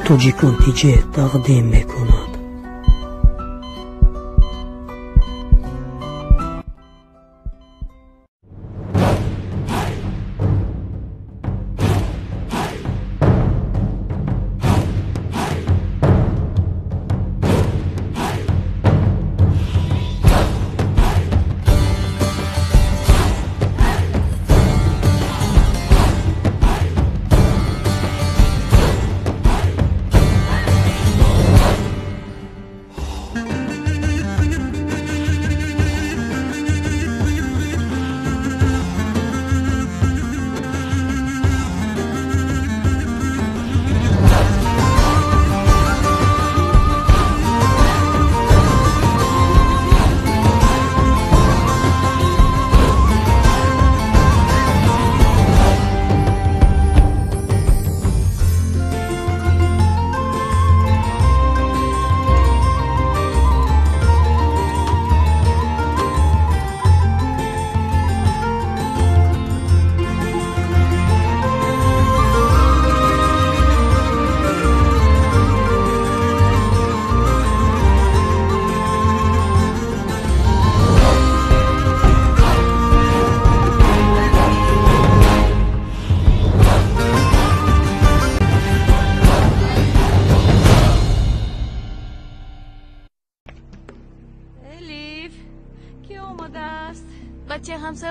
Тоҷикон ТҶ тақдим мекунад.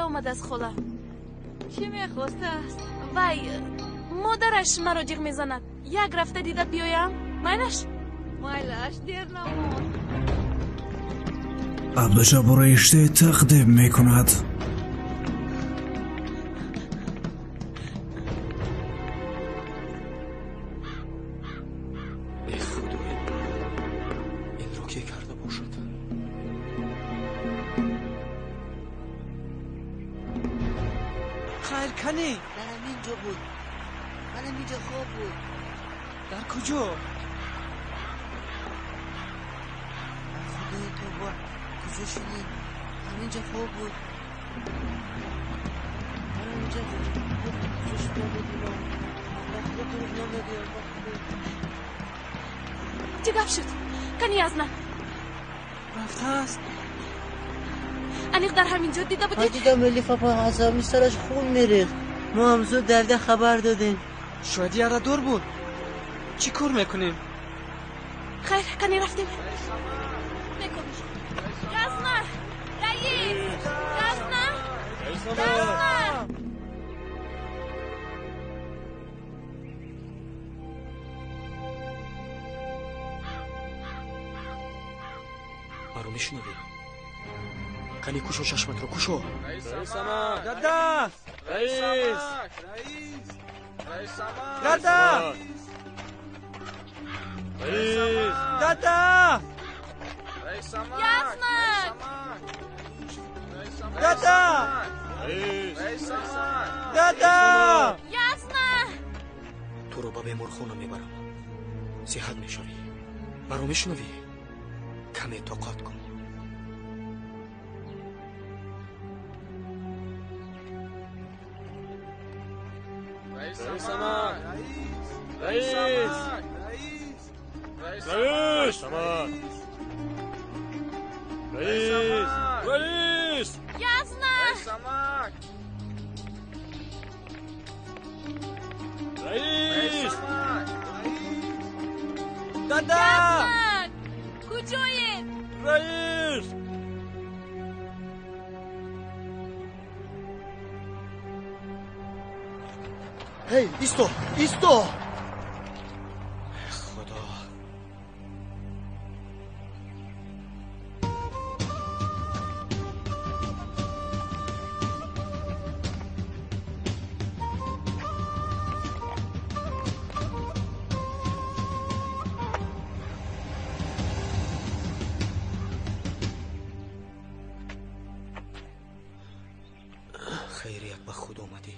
Омадааст хола. Чӣ мехостааст? Вай, модараш маро ҷиғ мезанад. Як рафта дида биёям? Майлаш? Майлаш, дер намон. Абдуҷаббор Иште тақдим мекунад. Инро ке карда бошад? Хайр, кани? Дар ҳамин ҷо буд. Дар ҳамин ҷо хоб буд. Дар куҷо? Худои тобо, куҷо шудӣ? Ҳамин ҷо хоб буд. Дар ҳамин ҷо хоб буд. Куҷо шуда буд ино? Ба Худо дурӯғ намегӯям, ба Худо. Чӣ гап шуд? Кани аз ман? Рафтааст. Аниқ дар ҳамин ҷо дида будед? Ман дидам, Элиф апа аз ҳамин сараш хун мерехт. Мо ҳам зуд давида хабар додем. Шояд ярадор буд. Чӣ кор мекунем? Хайр, кани рафтем. Газна! Раис! Газна! Газна! Маро мешунавӣ? Кани кушо чашматро, кушо. Дада! Раис! Дада! Раис! Дада! Ясмак! Дада! Дада! Ясна! Туро ба беморхона мебарам. Сиҳат мешавӣ. Маро мешунавӣ? Каме тоқат кун. Раис! Раис! Раис! Раис! Ясна! Раис! Дада! Ясмак! Куҷоед? Раис! Эй, исто! Исто! Худо. Хайрият, ба худ омадӣ.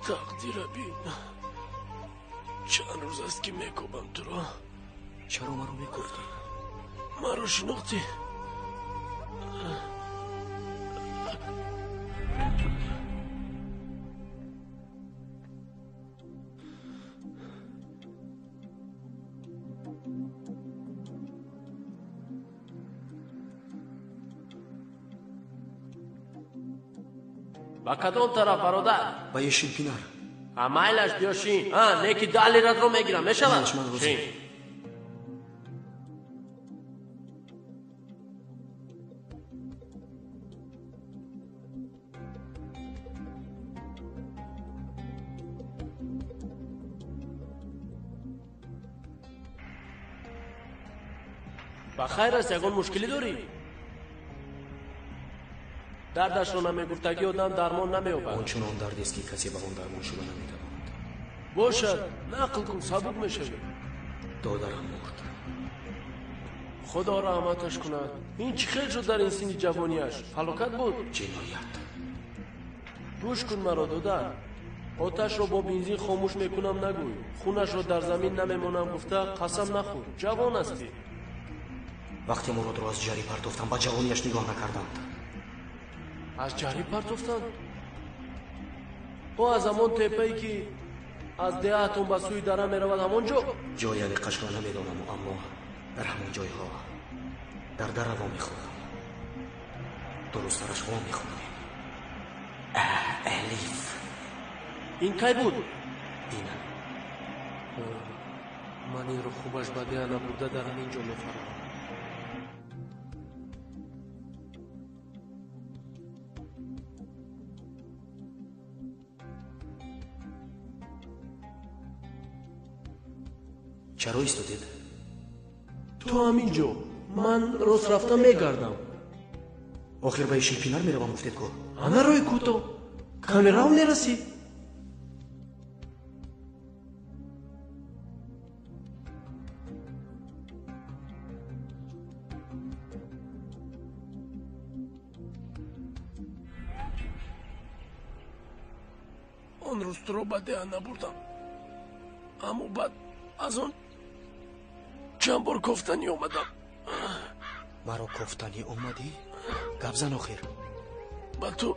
Тақдира бин. Чанд рӯз аст, ки мекобам туро. Чаро маро мекуфтӣ? Маро шинохтӣ? Ба кадом тараф, бародар? Ба Ешилпинар. Майлаш, биё шин. Неки 10 лиратро мегирам, мешавад? Шин. Ба хайр аст, ягон мушкилӣ дорӣ? Дардашро намегуфтагӣ одам дармон намеёбад. Он чунон дардест, ки касе ба он дармон шуда наметавонад. Бошад, нақл кун, сабук мешавӣ. Додарам мурд. Худо раҳматаш кунад. Ин чӣ хел шуд дар ин синни ҷавониаш? Фалокат буд? Ҷиноят. Гӯш кун маро, додар. Оташро бо бензин хомӯш мекунам нагӯй. Хунашро дар замин намемонам гуфта қасам нахӯр. Ҷавон ҳастӣ. Вақте Муродро аз ҷарӣ партофтам, ба ҷавониаш нигоҳ накарданд. Аз ҷарӣ партофтанд? Ӯ аз ҳамон теппае, ки аз деҳаатон ба сӯи дара меравад, ҳамон ҷо? Ҷои аниқашро намедонам, аммо дар ҳамон ҷойҳо дар дара вомехӯрдам. Дурусттараш вомехӯрдем. Алиф. Ин кай буд? Ин. Ман инро хубаш ба деҳа набурда дар ҳамин ҷо мефаҳмам. Чаро истодед? Ту ҳамин ҷо. Ман рост рафта мегардам. Охир ба Ешилпинар меравам, гуфтед ку? Ана роҳи кӯтоҳ. Камерав мерасӣ. Он рӯз туро ба деҳа набурдам, аммо баъд аз он чанд бор кофтанӣ омадам. Маро кофтанӣ омадӣ? Гап зан охир. Ба ту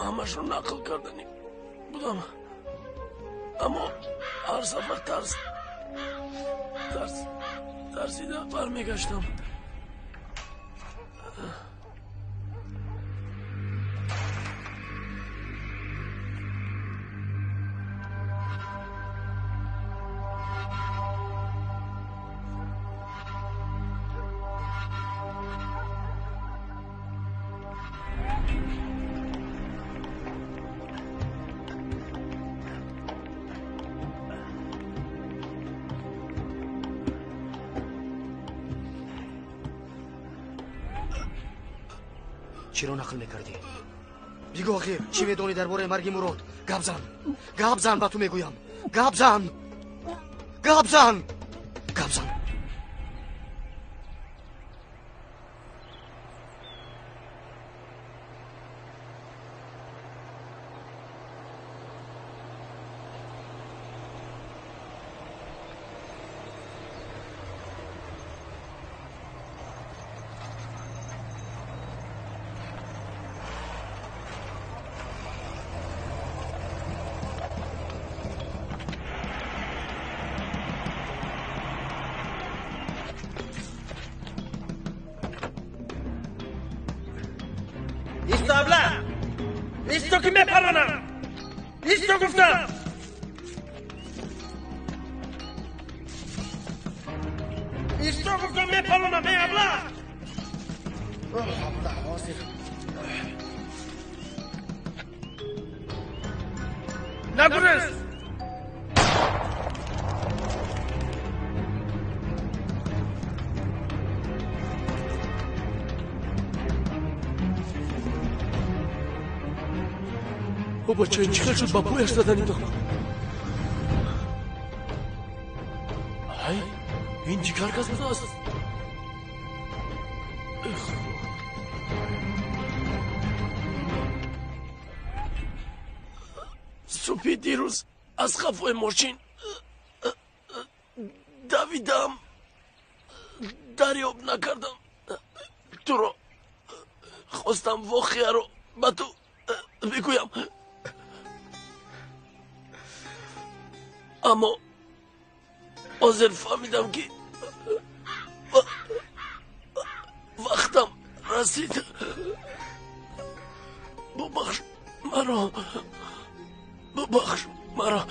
ҳамашро нақл карданӣ будам, аммо ҳар сафар тарсида бармегаштам. Чиро нақл мекардӣ? Бигӯ охир, чӣ медонӣ дар бораи марги Мурод? Гап зан, гап зан, ба ту мегӯям. Гап зан, гап зан, гап зан. Исто ки мепаронам! Исто гуфтам! Исто гуфтам мепаронам, эй абла! Абла, ҳозир. Нагурез! О, бача, ин чӣ хел шуд ба пояш задани то? Ай, ин дигар кас будааст. Эй Худо. Субҳи дирӯз аз қафои мошин давидам, дарёб накардам туро. Хостам воқеаро ба ту бигӯям, аммо ҳозир фаҳмидам, ки вақтам расид. Бубахш маро. Маро бубахш, маро.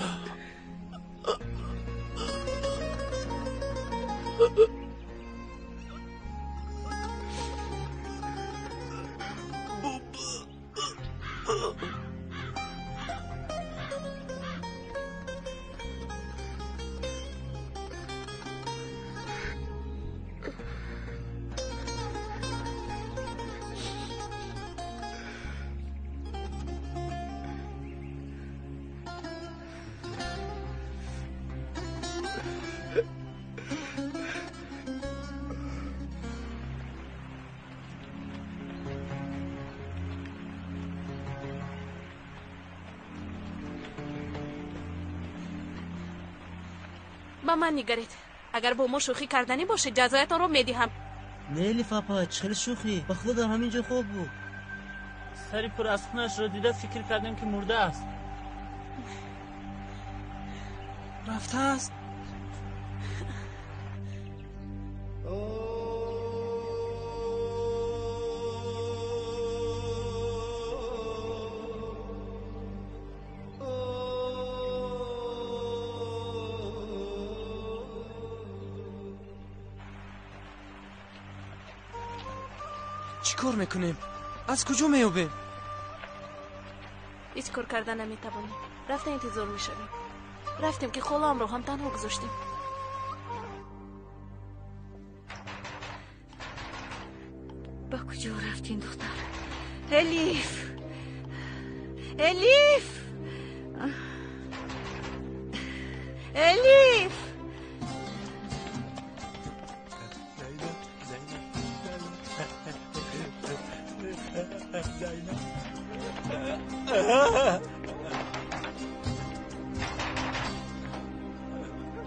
Ба ман нигаред. Агар бо мо шӯхӣ карданӣ бошед, ҷазоятонро медиҳам. Не, Элиф апа, чӣ хеле шӯхӣ? Ба худо дар ҳамин ҷо хоб буд. Сари пур аз хунашро дида фикр кардем, ки мурдааст. Рафтааст. Чӣ кор мекунем? Аз куҷо меёбем? Ҳеҷ кор карда наметавонем. Рафта интизор мешавем. Рафтем, ки холаамро ҳам танҳо гузоштем. Ба куҷо рафт ин духтар? Элиф! Элиф! Элиф!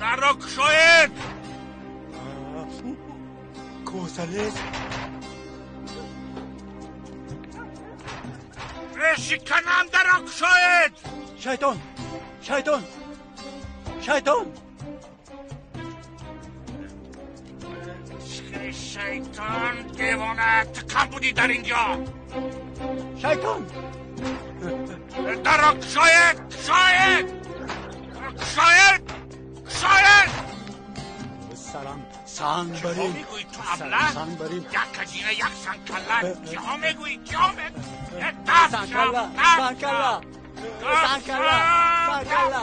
Дарро кушоед! Косалес! Решиканам, дарро кушоед! Шайтон! Шайтон! Шайтон! Шайтон, девона, ту кам будӣ дар ин ҷо? Шайтон! Дарро кушоед! Кушоед! Кушоед! Кушоед! Сарам санг барин! Чиҳо мегӯӣ ту, абла? Санг барин! Як кажина, як сангкалла! Чиҳо мегӯӣ? Чиҳо мегӯӣ? Даст Сангкалла! Сангкалла! Сангкалла! Сангкалла!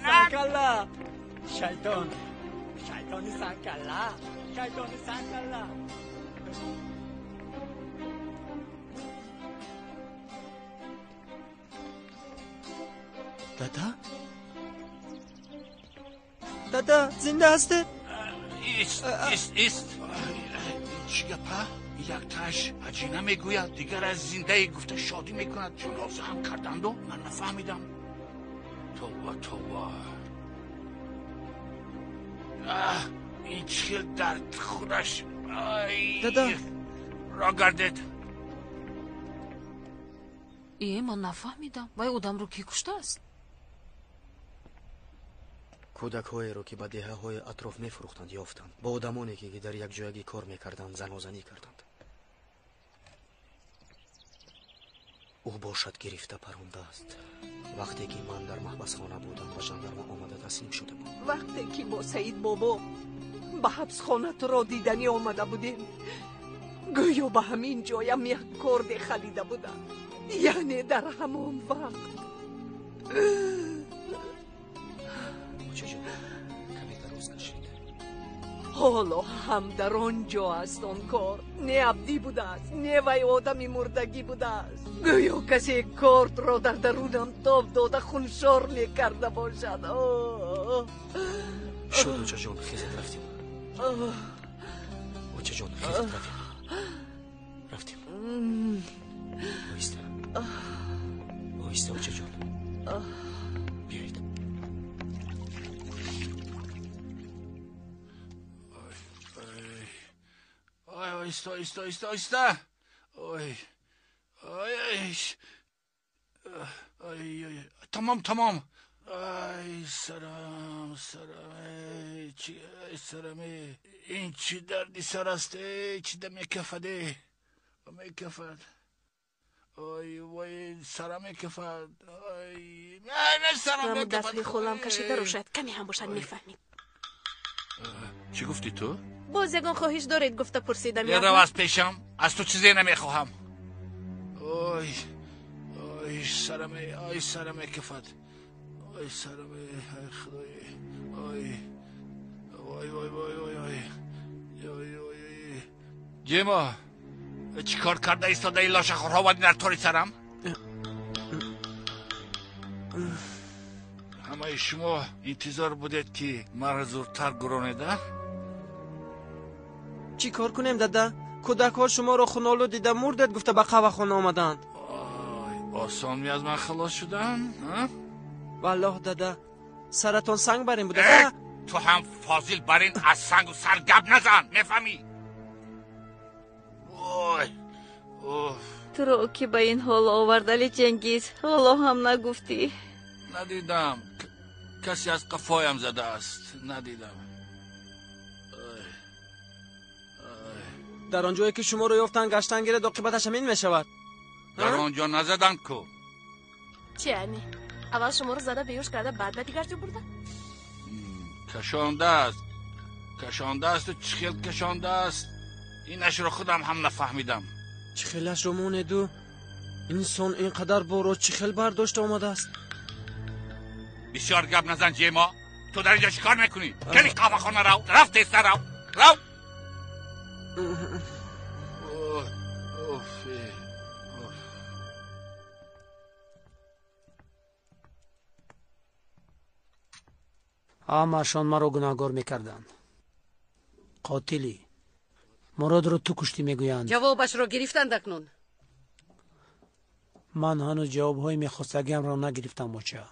Сангкалла! Шайтон! Шайтони сангкалла! Шайтони сангкалла! Дада? Дада, зинда ҳастед? Ист, ист, ист. Чӣ гапа? Якташ ҳаҷина мегӯяд, дигар аз зиндаи гуфта шодӣ мекунад. Ҷаноза ҳам карданду ман нафаҳмидам. Тобба, тобба. Аҳ, ин чӣ хел дард худаш. Ай! Дада! Ро гардед. Е, ман нафаҳмидам. Вай одамро кӣ куштааст? Кӯдакҳоеро, ки ба деҳаҳои атроф мефурӯхтанд, ёфтанд. Бо одамоне, ки дар якҷоягӣ кор мекарданд, занозанӣ карданд. Ӯ бошад гирифта парондааст. Вақте ки ман дар маҳбасхона будам, ба жандарма омада таслим шуда буд. Вақте ки бо Саид бобо ба ҳабсхона туро диданӣ омада будем, гӯё ба ҳамин ҷоям як корде халида будам. Яъне дар ҳамон вақт. Очаҷон, каме дароз кашед. Ҳоло ҳам дар он ҷо аст он кор. Не абдӣ будааст, не вай одами мурдагӣ будааст. Гӯё касе кортро дар дарунам тоб дода хуншор мекарда бошад. Шуд, очаҷон, хезед, рафтем. Очаҷон, хезед, рафтем. Рафтем. Оҳиста. Оҳиста, очаҷон. Биёед. Ой, оҳиста, оҳиста, оҳиста, оҳиста. Ой, ой, ой, ой, тамом, тамом. Ай, сарам, сарам, эй, чи, ай, сарам, эй. Ин чӣ дарди сар аст, эй, чӣ да мекафад, эй, мекафад. Ой, вой, сарам мекафад. Ой, не сарам мекафад. Дастҳои холам кашидаро шояд каме ҳам бошад мефаҳмид. Чӣ гуфтӣ ту? Боз ягон хоҳиш доред гуфта пурсидам. Ярав аз пешам, аз ту чизе намехоҳам. Ой, ой, сарам, ой, сарам мекафад. Ой, сарам, ой, худой. Ой, ой, ой, ой, ой, ой. Ой, ой, ой. Ҷемо, чӣ кор карда истодаи лошахӯрҳо ва дар тори сарам? Ҳамаи шумо интизор будед, ки маро зудтар гуронеда? Чӣ кор кунем, дада? Кӯдакҳо шуморо хунолуд дида мурдед гуфта ба қаҳвахона омаданд. Осон ми аз ман халос шудан? Валлоҳ, дада, саратон санг бар ин буда. Ту ҳам фозил бар ин аз сангу сар гап назан, мефаҳмӣ? Ой, уф. Туро ки ба ин ҳол овард, Али Ҷенгиз, ҳоло ҳам нагуфтӣ. Надидам. Касе аз қафоям задааст. Надидам. Дар он ҷое ки шуморо ёфтан гаштан гирад, оқибаташ ҳамин мешавад. Дар он ҷо назаданд ку. Чи ами? Аввал шуморо зада беҳуш карда, баъд ба дигар ҷо бурда? Кашондааст. Кашондаасту чӣ хел кашондааст? Инашро худам ҳам нафаҳмидам. Чӣ хелашро монеду? Инсон ин қадар борро чӣ хел бардошта омадааст? Бисёр гап назан, Ҷемо. Ту дар инҷо чӣ кор мекунӣ? Кани қаҳвахона рав. Раф, тезтар рав. Рав. Ҳамаашон маро гунаҳгор мекарданд. Қотилӣ. Муродро ту куштӣ мегӯянд. Ҷавобашро гирифтанд акнун. Ман ҳанӯз ҷавобҳои мехостагиамро нагирифтам, оча.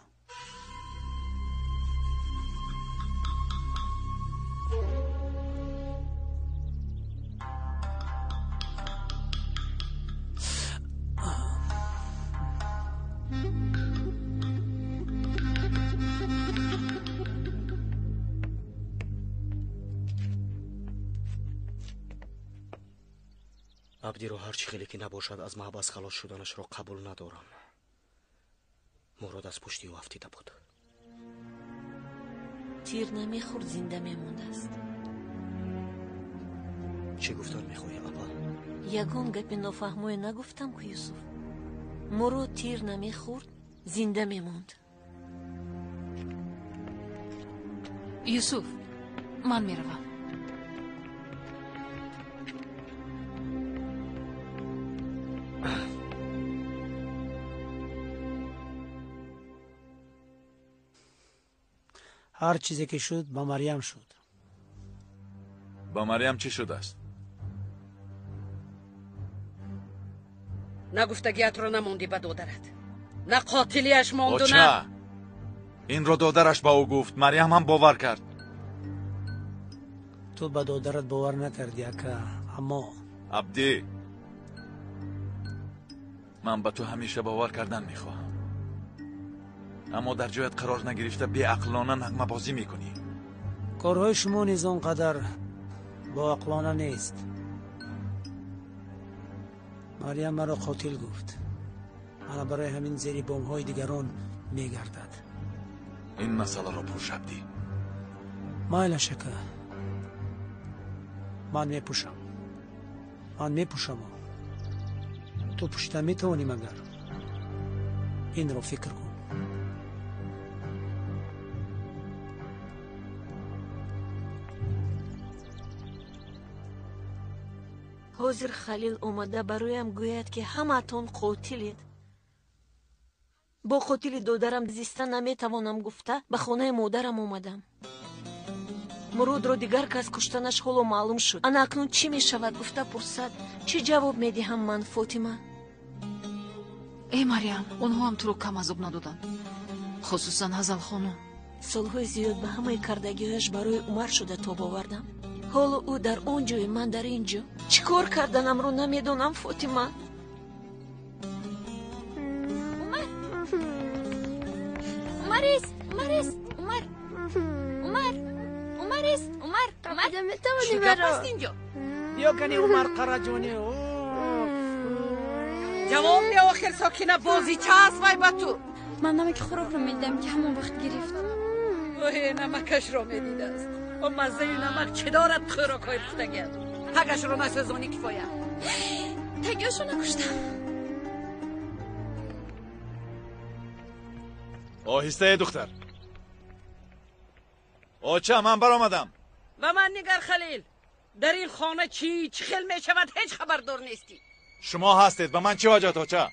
Абдиро ҳар чӣ хеле ки набошад, аз маҳбас халос шуданашро қабул надорам. Мурод аз пушти ӯ афтида буд. Тир намехӯрд, зинда мемондааст. Чӣ гуфтан мехоҳӣ, апа? Ягон гапи нофаҳмое нагуфтам ку, Юсуф. Мурод тир намехӯрд, зинда мемонд. Юсуф, ман меравам. Ҳар чизе ки шуд, ба Марьям шуд. Ба Марьям чӣ шудааст? Нагуфтагиатро намондӣ ба додарат. На қотилиаш монду, на Оча, инро додараш ба ӯ гуфт. Марьям ҳам бовар кард. Ту ба додарат бовар накардӣ, ака, аммо Абдӣ, ман ба ту ҳамеша бовар кардан мехоҳам. Аммо дар ҷоят қарор нагирифта беақлона нағмабозӣ мекунӣ. Корҳои шумо низ он қадар боақлона нест. Марьям маро қотил гуфт. Ана барои ҳамин зери бомҳои дигарон мегардад. Ин масъаларо пӯш, Абдӣ. Майлаш, ака, ман мепӯшам. Ман мепӯшамо. Ту пӯшида метавонӣ магар? Инро фикр кун. Ҳозир Халил омада бароям гӯяд, ки ҳамаатон қотилед. Бо қотили додарам зиста наметавонам гуфта ба хонаи модарам омадам. Муродро дигар кас куштанаш ҳоло маълум шуд. Ана акнун чӣ мешавад гуфта пурсад, чӣ ҷавоб медиҳам ман, Фотима? Э Марьям, онҳо ҳам туро кам азоб надоданд, хусусан Ҳазалхонум. Солҳои зиёд ба ҳамаи кардагиҳояш барои Умар шуда тоб овардам. Ҳоло ӯ дар он ҷой, ман дар ин ҷо. Чӣ кор карданамро намедонам, Фотима. Умар! Умар ест! Умар ест! Умар! Умар! Умар ест! Умар! Умар! Чӣ гап аст инҷо? Биё кани, Умар Қараҷонӣ. Ҷавоб де охир, Сокина, бозича аст вай ба ту? Ман намаки хӯрокро медидам, ки ҳамон вақт гирифт. Оҳе, намакашро медидааст. О, маззаи намак чӣ дорад хӯрокҳои пухтагиат? Тагашро насӯзонӣ кифоя. Тагиашро накуштам. Оҳиста, э духтар. Оча, ман баромадам. Ба ман нигар, Халил, дар ин хона чӣ чӣ хел мешавад, ҳеҷ хабардор нестӣ. Шумо ҳастед, ба ман чӣ ҳоҷат, оча?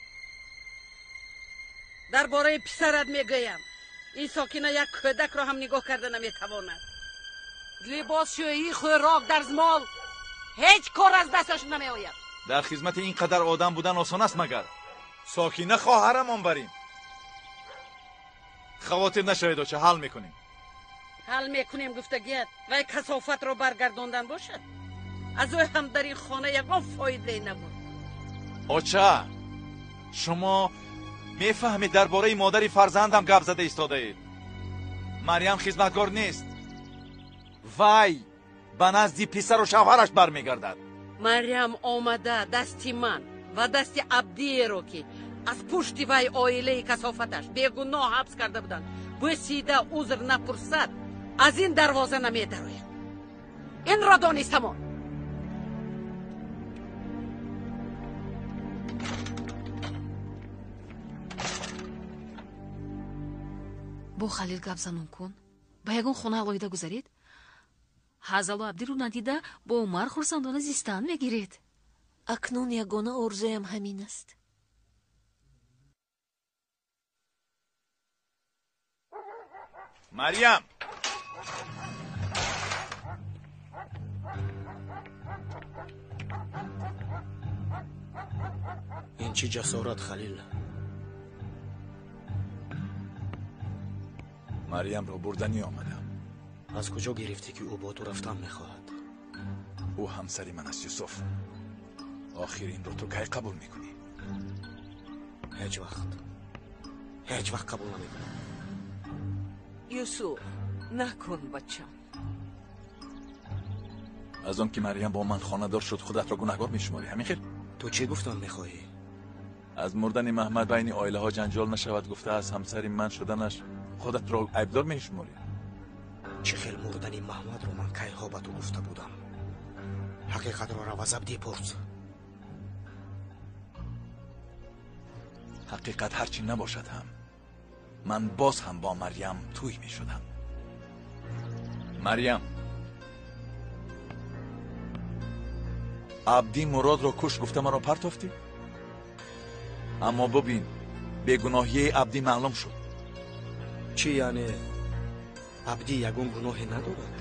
Дар бораи писарат мегӯям. Ин Сокина як кӯдакро ҳам нигоҳ карда наметавонад. Либосшӯӣ, хӯрок, дарзмол, ҳеҷ кор аз дасташ намеояд. Дар хизмати ин қадар одам будан осон аст магар? Сокина хоҳарамон барин. Хавотир нашавед, оча, ҳал мекунем. Ҳал мекунем гуфтагият вай касофатро баргардондан бошад? Аз ӯ ҳам дар ин хона ягон фоидае набуд. Оча, шумо мефаҳмед, дар бораи модари фарзандам гап зада истодаед. Марьям хизматгор нест. Вай ба назди писару шавҳараш бармегардад. Марьям омада дасти ман ва дасти Абдиеро, ки аз пушти вай оилаи касофаташ бегуноҳ ҳабс карда буданд, бӯсида узр напурсад, аз ин дарвоза намедарояд. Инро донистамон. Бо Халил гап занон кун, ба ягон хона алоҳида гузаред. Ҳазалу Абдиро надида бо Умар хурсандона зистан мегиред. Акнун ягона орзуям ҳамин аст. Марьям! Ин чӣ ҷасорат, Халил? Марьямро бурданӣ омадам. Аз куҷо гирифтӣ, ки ӯ бо ту рафтан мехоҳад? Ӯ ҳамсари ман аст, Юсуф. Охир инро ту кай қабул мекунӣ? Ҳеҷ вақт. Ҳеҷ вақт қабул намекунам. Юсуф, накун, бачам. Аз он ки Марьям бо ман хонадор шуд, худатро гунаҳгор мешуморӣ, ҳамин хел? Ту чӣ гуфтан мехоҳӣ? Аз мурдани Маҳмад байни оилаҳо ҷанҷол нашавад гуфта, аз ҳамсари ман шуданаш худатро айбдор мешуморӣ. Чӣ хел мурдани Маҳмадро ман кайҳо ба ту гуфта будам. Ҳақиқатро рав аз Абдӣ пурс. Ҳақиқат ҳарчи набошад ҳам, ман боз ҳам бо Марьям тӯй мешудам. Марьям, Абдӣ Муродро куш гуфта маро партофтӣ? Аммо бубин, бегуноҳии Абдӣ маълум шуд. Чӣ яъне Абдӣ ягон гуноҳе надорад?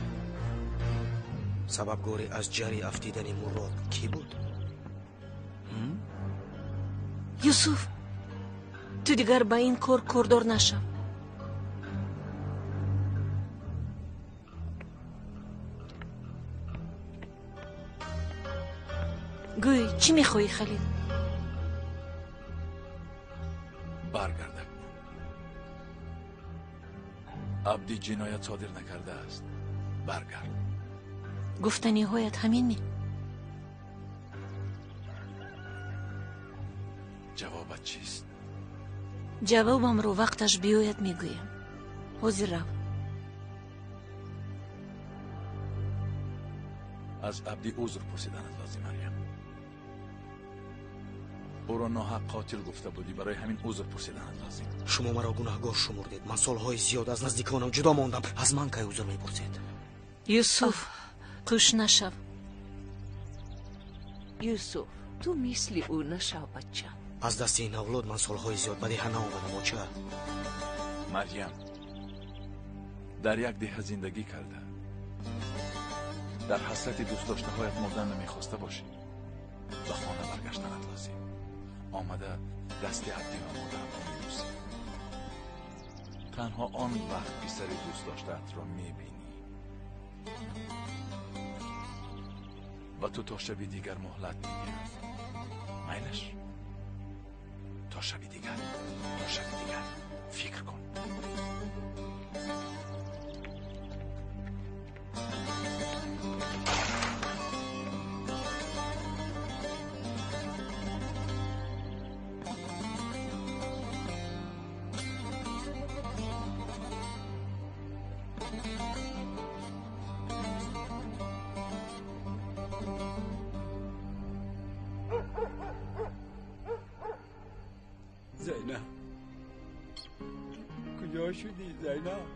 Сабабгори аз ҷари афтидани Мурод кӣ буд? Юсуф, ту дигар ба ин кор кордор нашав. Гӯй, чӣ мехоҳӣ, Халил? Баргардак. Абдӣ ҷиноят содир накардааст. Баргард. Гуфтаниҳоят ҳамин ми? Ҷавобат чист? Ҷавобамро вақташ биёяд мегӯям. Ҳозир рав. Аз Абдӣ узр пурсиданат лозим, Марьям. Ӯро ноҳақ қотил гуфта будӣ, барои ҳамин узр пурсиданат лозим. Шумо маро гунаҳгор шумурдед. Ман солҳои зиёд аз наздиконам ҷудо мондам. Аз ман кай узр мепурсед? Юсуф, қӯш нашав. Юсуф, ту мисли ӯ нашав, бачам. Аз дасти ин авлод ман солҳои зиёд ба деҳа наомадам, оча. Марьям, дар як деҳа зиндагӣ карда, дар ҳасрати дӯстдоштаҳоят мурдан намехоста бошӣ, ба хона баргаштанат лозим. Омада дасти Абдӣ ва модарамро мебӯсӣ. Танҳо он вақт писари дӯстдоштаатро мебинӣ. Ва ту то шаби дигар муҳлат медиҳам. Майлаш? То шаби дигар, то шаби дигар фикр кун. Куҷо шудӣ, Зайнаб?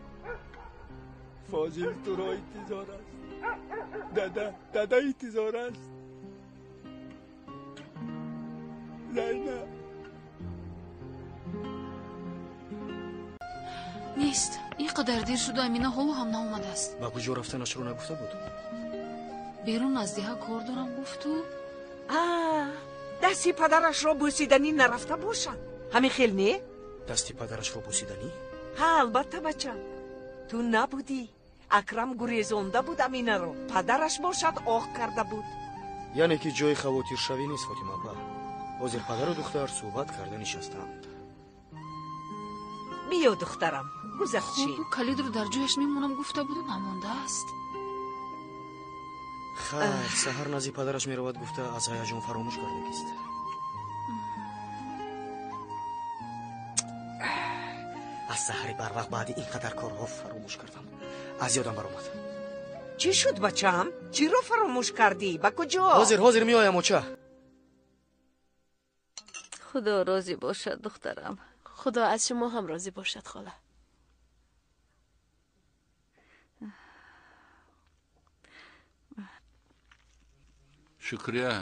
Фозил туро интизор аст. Дада, дада интизор аст. Зайнаб. Нест. Ин қадар дер шуду Амина ҳоло ҳам наомадааст. Ба куҷо рафтанашро нагуфта буд? Берун аз деҳа кор дорам гуфту. Дасти падарашро бӯсиданӣ нарафта бошад. Ҳамин хел не? Дасти падарашро бӯсиданӣ? Ҳа, албатта, бачам. Ту набудӣ. Акрам гурезонда буд Аминаро. Падараш бошад оқ карда буд. Яъне ки ҷои хавотиршавӣ нест, Фотима апа. Ҳозир падару духтар суҳбат карда нишастаанд. Биё, духтарам, гузарчи. Хуб, калидро дар ҷояш мемонам гуфта буду намондааст. Хайр, саҳар назди падараш меравад гуфта аз ҳаяҷон фаромӯш кардагист. Аз саҳари барвақт баъди ин қадар корҳо фаромӯш кардам. Аз ёдам баромад. Чӣ шуд, бачаам? Чиро фаромӯш кардӣ? Ба куҷо? Ҳозир, ҳозир меоям, оча. Худо розӣ бошад, духтарам. Худо аз шумо ҳам розӣ бошад, хола. Шукрия.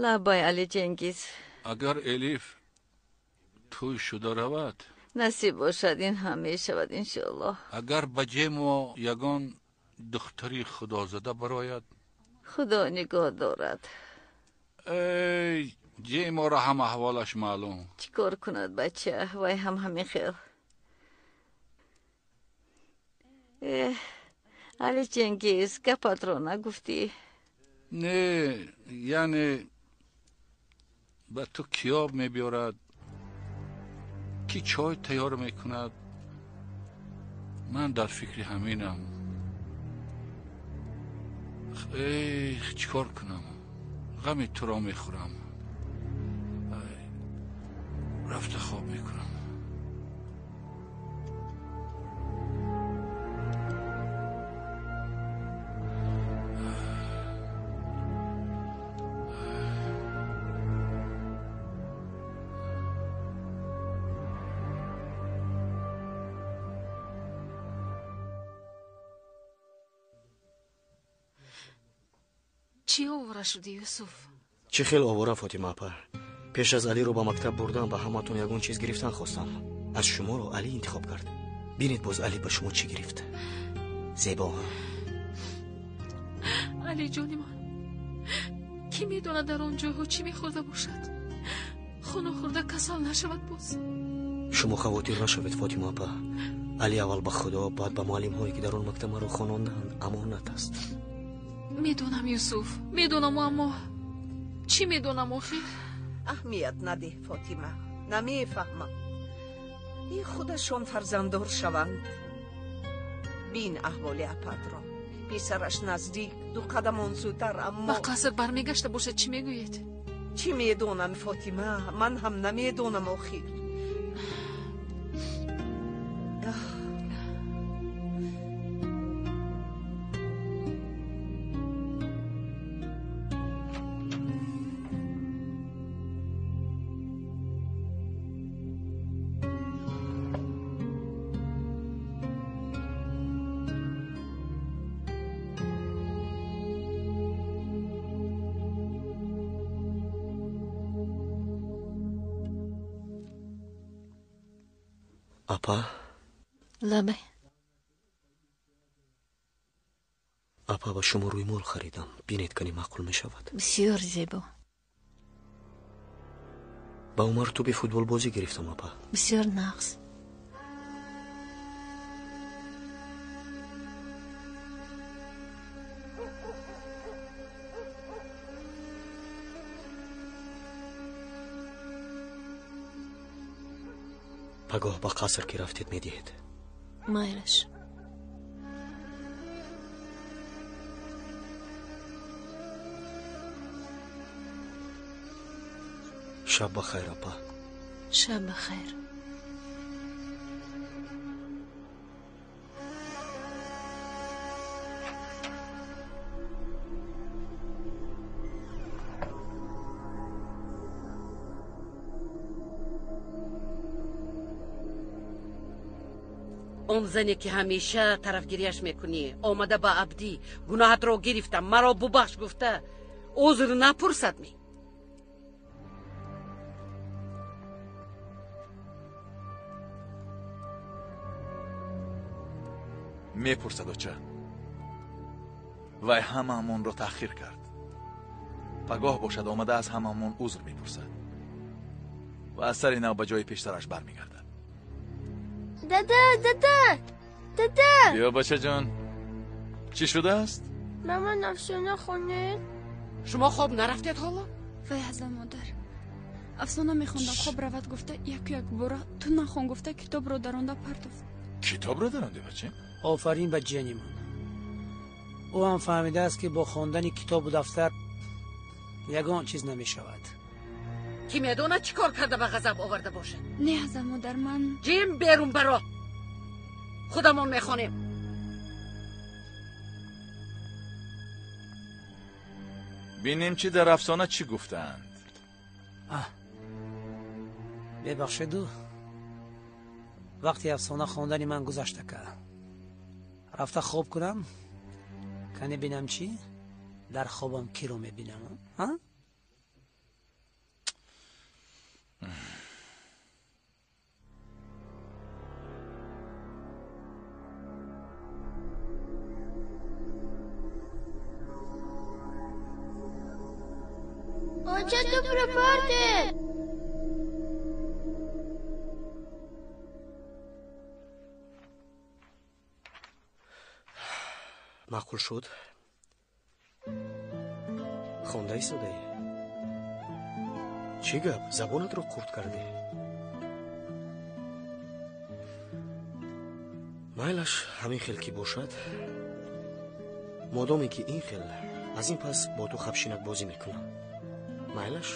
Лабай, Али Ҷенгиз. Агар Элиф тӯй шуда равад, насиб бошад, ин ҳам мешавад, иншоаллоҳ. Агар ба ҷемо ягон духтари худозада барояд, худо нигоҳ дорад. Эй, ҷеморо ҳам аҳволаш маълум. Чӣ кор кунад бача? Вай ҳам ҳамин хел. Эҳ, Али Ҷенгиз, гапатро нагуфтӣ. Не, яъне ба ту киёб мебиёрад, ки чой тайёр мекунад. Ман дар фикри ҳаминам. Эх, чӣ кор кунам? Ғами туро мехӯрам. Рафта хоб мекунам. Чӣ овора шудӣ, Юсуф? Чӣ хел овора, Фотима апа? Пеш аз Алиро ба мактаб бурдан ба ҳаматон ягон чиз гирифтан хостам. Аз шуморо Али интихоб кард. Бинед боз Али ба шумо чӣ гирифт. Зебо. Али ҷони ман, кӣ медонад дар он ҷойҳо чӣ мехӯрда бошад? Хуну хӯрда касал нашавад боз. Шумо хавотир нашавед, Фотима апа. Али аввал ба Худо, баъд ба муаллимҳое ки дар он мактаб маро хонондаанд амонат аст. Медонам, Юсуф, медонам, аммо чӣ медонам охир? Аҳамият надеҳ, Фотима, намефаҳмам. Ин худашон фарзанддор шаванд. Бин аҳволи апатро. Писараш наздик, ду қадам он сӯтар, аммо ба қаср бармегашта бошад, чӣ мегӯед? Чӣ медонам, Фотима, ман ҳам намедонам охир. Апа? Лабай. Апа, ба шумо рӯймол харидам. Бинед, кани маъқул мешавад. Бисёр зебо. Ба Умар тӯби футболбозӣ гирифтам, апа. Бисёр нағз. Пагоҳ ба қаср ки рафтед медиҳед. Майлаш. Шаб ба хайр, апа. Шаб ба хайр. Он зане ки ҳамеша тарафгириаш мекунӣ, омада ба Абдӣ гуноҳатро гирифтам, маро бубахш гуфта узр напурсад ми? Мепурсад, оча. Вай ҳамаамонро таъхир кард. Пагоҳ бошад, омада аз ҳамаамон узр мепурсад ва аз сари нав ба ҷои пештараш бармегардад. Дада, дада, дада! Биё, бачаҷон, чӣ шудааст? Маман афсона хонед. Шумо хоб нарафтед ҳоло? Вай, ҳазал модар, афсона мехондам, хоб равад гуфта, яку якбора ту нахон гуфта китобро даронда партофт. Китобро даронди, бача? Офарин ба ҷиянимон. Ӯ ҳам фаҳмидааст, ки бо хондани китобу дафтар ягон чиз намешавад. Ки медонад чӣ кор карда ба ғазаб оварда бошад? Не, ҳазал модар, ман ҷим, берун баро, худамон мехонем. Бинем, чӣ дар афсона чӣ гуфтаанд. Бебахшеду, вақти афсона хондани ман гузашта, ка рафта хоб кунам. Кане бинам, чӣ дар хобам киро мебинам? Оча, тӯпро партед! Маъқул шуд? Хонда истодаӣ? Чӣ гап, забонатро қурт кардӣ? Майлаш, ҳамин хел ки бошад. Модоме ки ин хел, аз ин пас бо ту хабшинак бозӣ мекунам. Майлаш,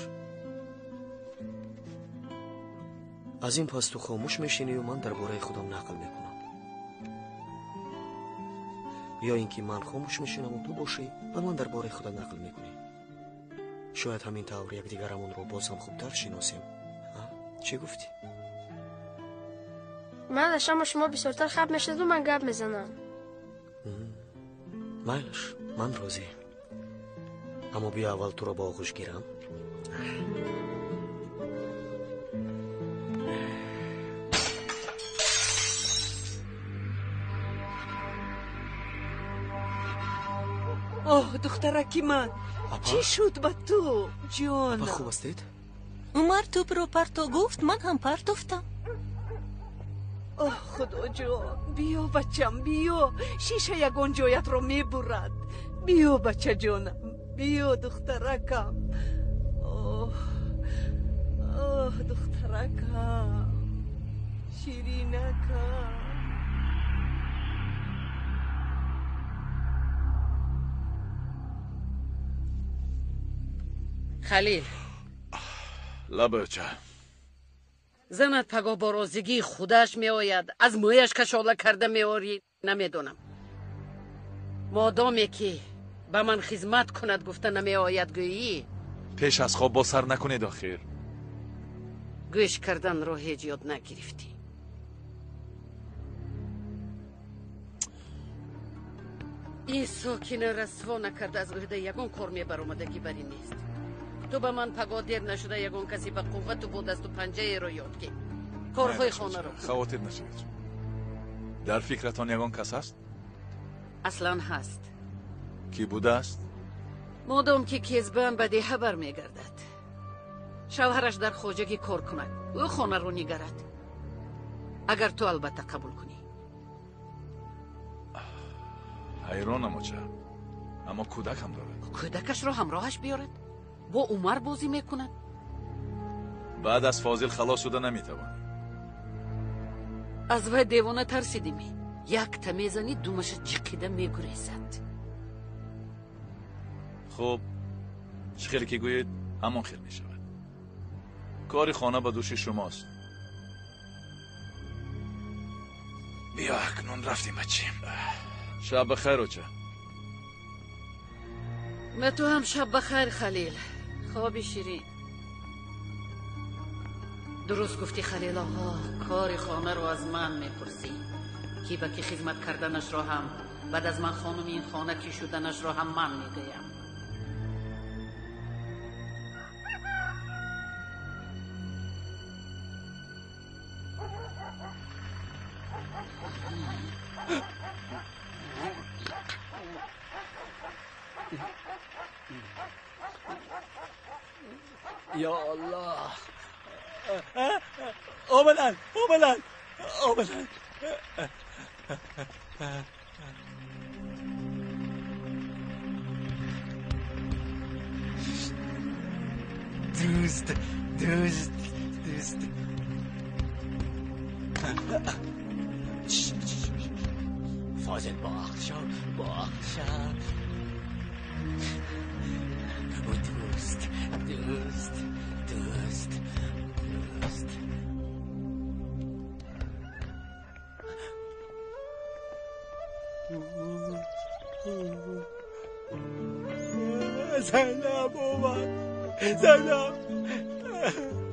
аз ин пас ту хомӯш мешинию ман дар бораи худам нақл мекунам, ё ин ки ман хомӯш мешинаму ту бошӣ ба ман дар бораи худат нақл мекунӣ. Шояд ҳамин тавр якдигарамонро боз ҳам хубтар шиносем. Чӣ гуфтӣ? Майлаш, аммо шумо бисёртар хаб мешаведу ман гап мезанам. Майлаш, ман розӣ, аммо биё аввал туро ба оғӯш гирам. Оҳ, духтараки ман, чӣ шуд ба ту, ҷонам? Апа, хуб ҳастед? Умар тӯпро парто гуфт, ман ҳам партофтам. Оҳ, худоҷон, биё, бачам, биё, шиша ягон ҷоятро мебурад. Биё, бачаҷонам, биё, духтаракам. Оҳ, оҳ, духтаракам, ширинакам. Халил. Лабоча. Занат пагоҳ бо розигии худаш меояд, аз мӯяш кашола карда меорӣ, намедонам. Модоме ки ба ман хизмат кунад гуфта намеояд, гӯӣ. Пеш аз хоб бо сар накунед охир. Гӯш карданро ҳеҷ ёд нагирифтӣ. Ин сокина расво накарда аз ӯҳда ягон кор мебаромадагӣ барӣ нест. Ту ба ман пагоҳ дер нашуда ягон касе ба қуввату бо дасту панҷаеро ёд ки корҳои хонаро. Хавотир нашавед. Дар фикратон ягон кас ҳаст? Аслан ҳаст. Кӣ будааст? Модом ки кезбан ба деҳа бармегардад, шавҳараш дар хоҷагӣ кор кунад, ӯ хонаро нигарад. Агар ту албатта қабул кунӣ. Ҳайронам, оча, аммо кӯдакам дорад. Кӯдакашро ҳамроҳаш биёрад, бо Умар бозӣ мекунад. Баъд аз Фозил халос шуда наметавонӣ. Аз вай девона тарсидимӣ? Якта мезанӣ, думаша ҷиқида мегурезад. Хуб, чӣ хеле ки гӯед, ҳамон хел мешавад. Кори хона ба дӯши шумост. Биё, акнун рафтем, бачем. Шаб бахайр, оча. Ба ту ҳам шаб бахайр, Халил. Хоби ширин. Дуруст гуфтӣ, Халил оғо, кори хонаро аз ман мепурсӣ. Ки ба ки хизмат карданашро ҳам, баъд аз ман хонуми ин хона ки шуданашро ҳам ман мегӯям. Я Аллоҳ! Омаданд, омаданд, омаданд. Дӯст, дӯст, дӯст. Фозил, бо ақл шав, бо ақл шав. Дӯст, дӯст, дӯст, дӯст. Зайнаб омад, Зайнаб,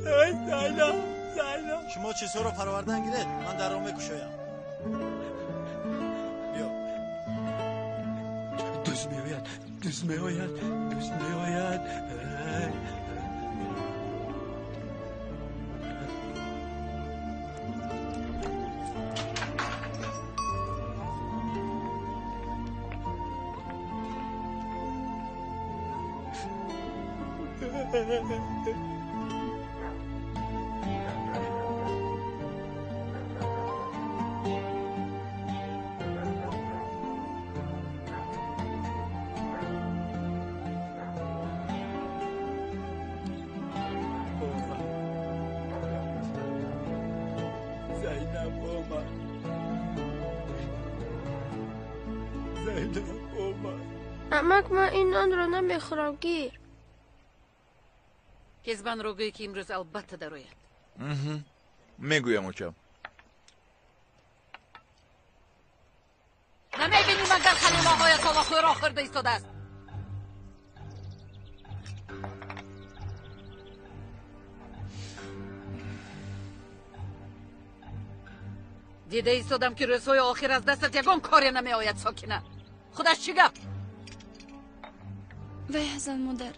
Зайнаб, Зайнаб. Шумо чизҳоро парвардан гиред, ман дарро мекушоям. Биё. Дӯст меояд, дӯст меояд, дӯст меояд. Зайнаб омад. Зайнаб омад. Амак, ман ин нонро намехӯрам, гир. Кезбанро гӯй, ки имрӯз албатта дарояд. Мегӯям, оча. Намебинӣ, магар халилоҳоят ҳоло хӯрок хӯрда истодааст? Дида истодам, ки рӯзҳои охир аз дастат ягон коре намеояд. Сокина, худаш чӣ гап? Вай, Ҳасан модар,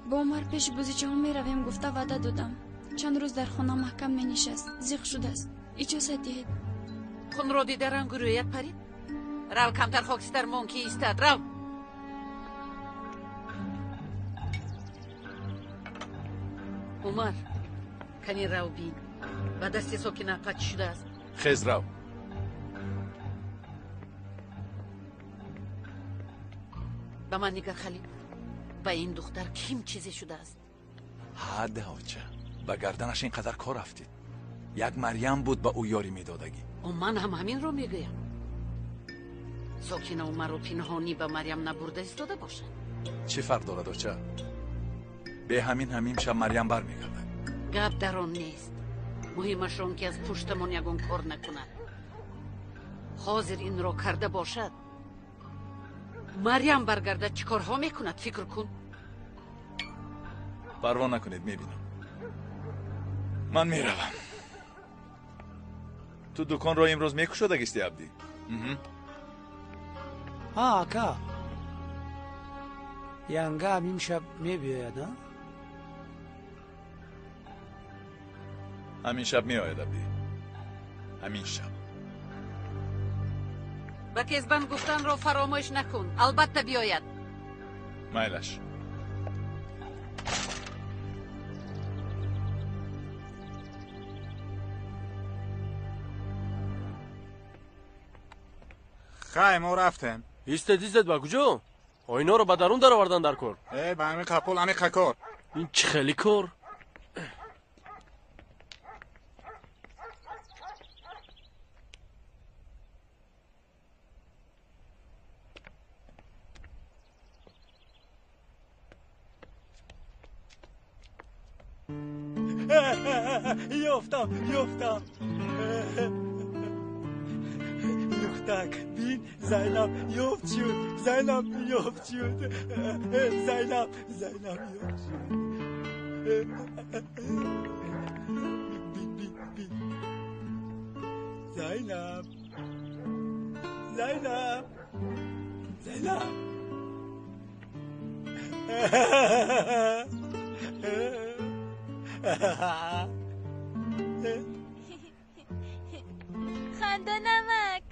бо Умар пеши бозичаҳо меравем гуфта ваъда додам. Чанд рӯз дар хона маҳкам менишаст, зиқ шудааст. Иҷозат диҳед. Хунро дида рангу рӯят парид. Рав, камтар хокистар мон, ки истад. Рав. Умар, кани рав, бин, ба дасти Сокина апа чӣ шудааст. Хез, рав. Ба ман нигар, Халил, ба ин духтар ким чизе шудааст? Ҳада, оча, ба гарданаш ин қадар кор афтид. Як Марьям буд ба ӯ ёрӣ медодагӣ. О, ман ҳам ҳаминро мегӯям. Сокина Умарро пинҳонӣ ба Марьям набурда истода бошад. Чӣ фарқ дорад, оча? Бе ҳамин ҳамин шаб Марьям бармегардад. Гап дар он нест. Муҳимаш он, ки аз пуштамон ягон кор накунад. Ҳозир инро карда бошад, Марьям баргардад, чӣ корҳо мекунад, фикр кун. Парво накунед, мебинам. Ман меравам. Ту дуконро имрӯз мекушодагисти, Абдӣ? Ҳа, ака. Янгаам имшаб мебиёяд, а? Ҳамин шаб меояд, Абдӣ, ҳамин шаб. Ба Кезбан гуфтанро фаромӯш накун, албатта биёяд. Майлаш. Хай, мо рафтем. Истед, истед, ба куҷо? Оиноро ба дарун даровардан дар кор. Э, ба ҳамин қапул, ҳамин кор. Ин чӣ хеле кор? Ёфтам, ёфтам. Лухтак, бин, Зайнаб ёфт шуд, Зайнаб ёфт шуд, Зайнаб, Зайнаб ёфт шуд. Бин, бин, бин. Зайнаб, Зайнаб, Зайнаб. Ханда намак.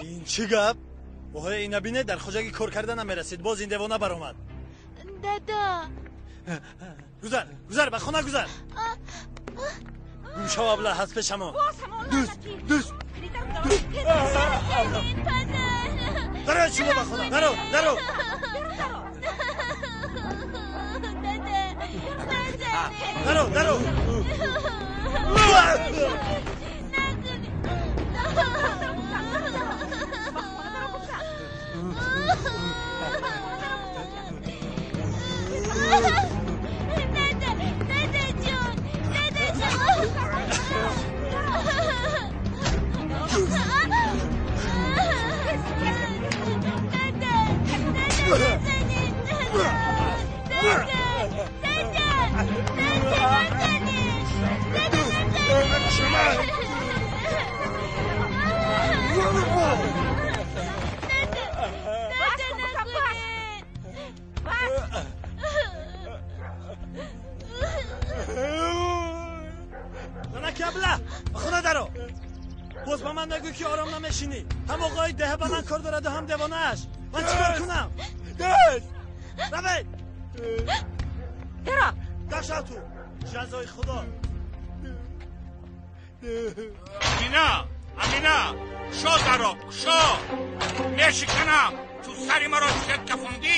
Ин чӣ гап? Оҳои ина бинед, дар хоҷагӣ кор карда намерасид, боз ин девона баромад. Дада. Гузар, гузар, ба хона гузар. Гум шав, абла, аз пешамо. Дӯст, дӯст. Даро шумо ба хона, даро, даро. Даро, даро. Занаки абла, ба хона даро. Боз ба ман нагӯй, ки ором намешинӣ. Ҳам оғои деҳа ба ман кор дораду, ҳам девонааш. Ман чӣ кор кунам? Равед! Даро! Дашав ту! Ҷазои Худо! Амина! Амина! Кушо даро, кушо! Мешиканам! Ту сари маро чет кафондӣ,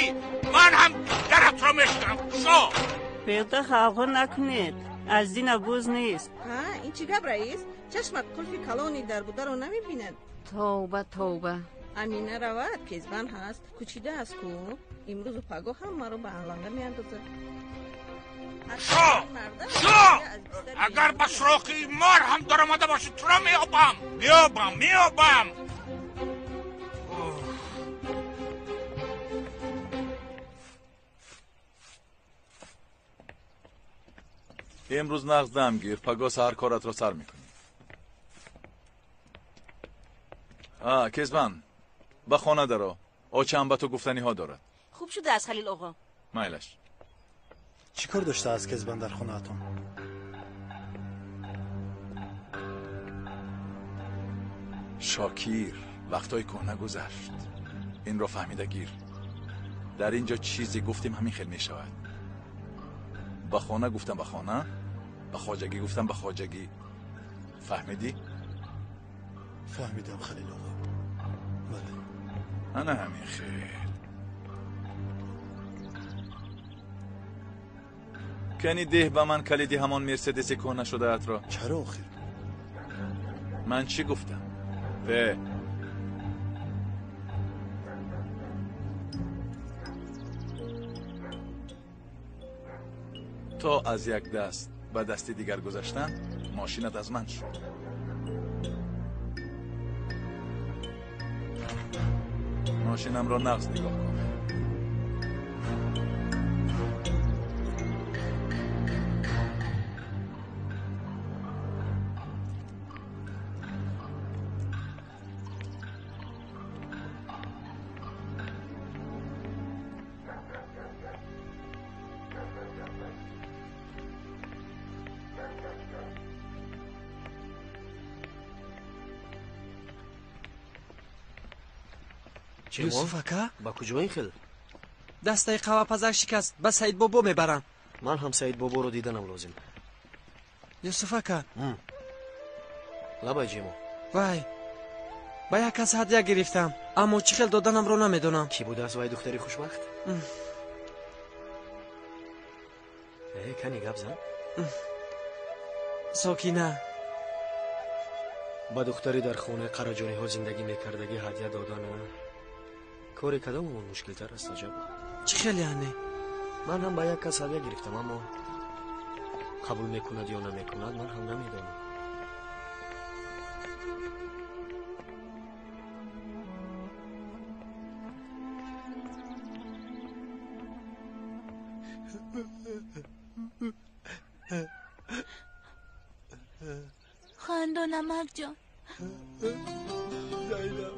ман ҳам даратро мешиканам. Кушо! Беҳуда ғавғо накунед. Аз дина буз нест. Ҳа, ин чӣ гап, раис? Чашмат қулфи калони дар бударо намебинад? Тавба, тавба. Амина равад, кезбан ҳаст, кучида аст ку. Имрӯзу пагоҳ ҳам маро ба аланга меандозад. Шо! Шо! Агар ба суроқи мор ҳам даромада бошӣ, туро меёбам! Меёбам, меёбам! Имрӯз нағз дам гир, пагоҳ саҳар коратро сар мекунӣ. А, кезбан, ба хона даро. Очаам ба ту гуфтаниҳо дорад. Хуб шудааст, Халил оғо. Майлаш. Чӣ кор доштааст кезбан дар хонаатон? Шокир, вақтҳои кӯҳна гузашт. Инро фаҳмида гир. Дар ин ҷо чизе гуфтем, ҳамин хел мешавад. Ба хона гуфтам ба хона, ба хоҷагӣ гуфтам ба хоҷагӣ. Фаҳмидӣ? Фаҳмидам, Халил оғо. Бале. Ана ҳамин хел. Кани деҳ ба ман калиди ҳамон Мерседеси кӯҳна шудаатро. Чаро охир? Ман чӣ гуфтам? Бе. То аз як даст ба дасти дигар гузаштан, мошинат аз ман шуд. Мошинамро нағз нигоҳ кун. Юсуф ака? Ба куҷо ин хел? Дастаи қавапазак шикаст, ба Саидбобо мебарам. Ман ҳам Саидбоборо диданам лозим. Юсуф ака. Лабай, Ҷимо. Вай, ба як кас ҳадя гирифтам, аммо чӣ хел доданамро намедонам. Кӣ будааст вай духтари хушбахт? Э, кани гап зан. Сокина. Ба духтари дар хонаи қараҷониҳо зиндагӣ мекардагӣ ҳадя додан кори кадомамон мушкилтар аст, аҷаб? Чӣ хел яъне? Ман ҳам ба як кас ҳадя гирифтам, аммо қабул мекунад ё намекунад, ман ҳам намедонам. Хандон амакҷон. Зайнаб.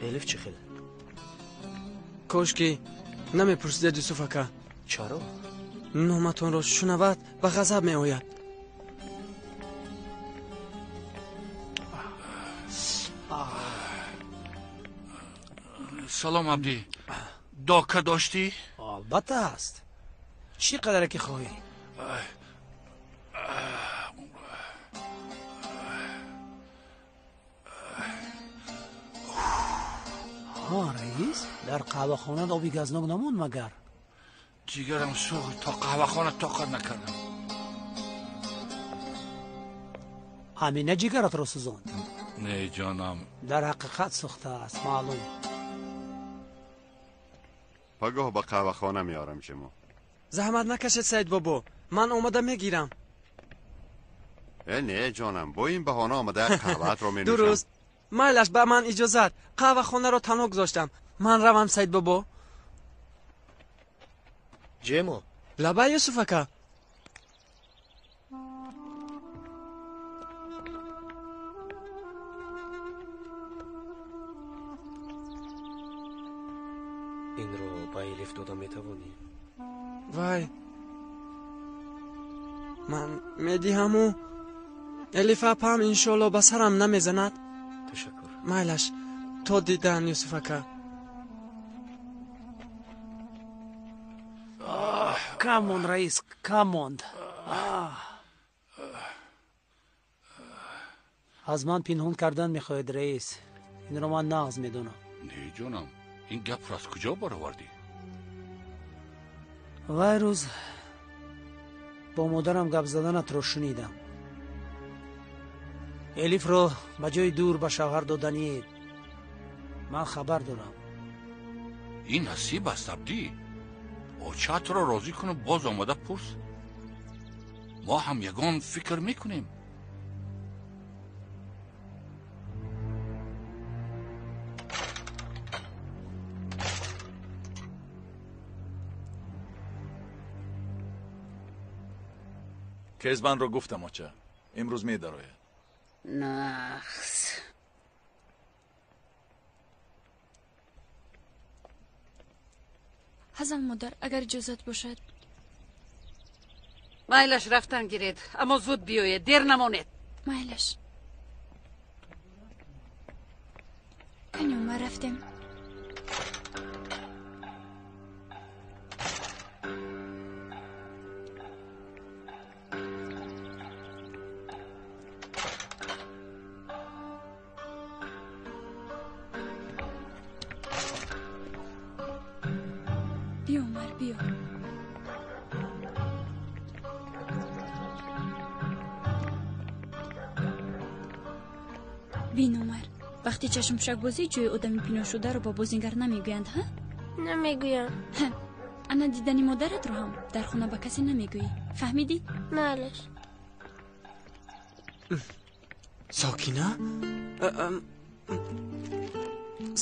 Элиф чӣ хел? Кошки намепурсидед, Юсуф ака. Чаро? Номатонро шунавад, ба ғазаб меояд. Салом, Абдӣ. Дока доштӣ? Албатта ҳаст, чӣ қадаре ки хоҳӣ. Ҳа, раис, дар қаҳвахона оби газнок намонд магар? Ҷигарам сӯхт, то қаҳвахона тоқат накардам. Ҳамина ҷигаратро сӯзонд? Не, ҷонам. Дар ҳақиқат сӯхтааст, маълум. Пагоҳ ба қаҳвахона меорам шумо. Заҳмат накашед, Саид бобо, ман омада мегирам. Э, не, ҷонам, бо ин баҳона омада қаҳваатро менӯшам. Дуруст, майлаш, ба ман иҷозат. Қаҳвахонаро танҳо гузоштам, ман равам, Саид бобо. Ҷемо. Лаба, Юсуф ака. Инро ба Элиф дода метавонӣ? Вай, ман медиҳаму Элиф апам иншоалло ба сарам намезанад. Ташаккур. Майлаш, то дидан, Юсуф ака. Кам монд, раис, кам монд. Аз ман пинҳон кардан мехоҳед, раис? Инро ман нағз медонам. Не, ҷонам, ин гапро аз куҷо баровардӣ? Вай рӯз бо модарам гап заданатро шунидам. Элифро ба ҷои дур ба шавҳар доданиед, ман хабар дорам. Ин насиб аст, Абдӣ. Очаатро розӣ куну боз омада пурс. Мо ҳам ягон фикр мекунем. Кезбанро гуфтам, оча, имрӯз медарояд. Нахс. Ҳазал модар, агар иҷозат бошад. Майлаш, рафтан гиред, аммо зуд биёед, дер намонед. Майлаш. Кани, Умар, рафтем. Биё, Умар, биё. Бин, Умар, вақти чашмпӯшакбозӣ ҷои одами пинҳоншударо ба бозингар намегӯянд, ҳа? Намегӯям. Ана дидани модаратро ҳам дар хона ба касе намегӯӣ, фаҳмидӣ? Майлаш. Сокина,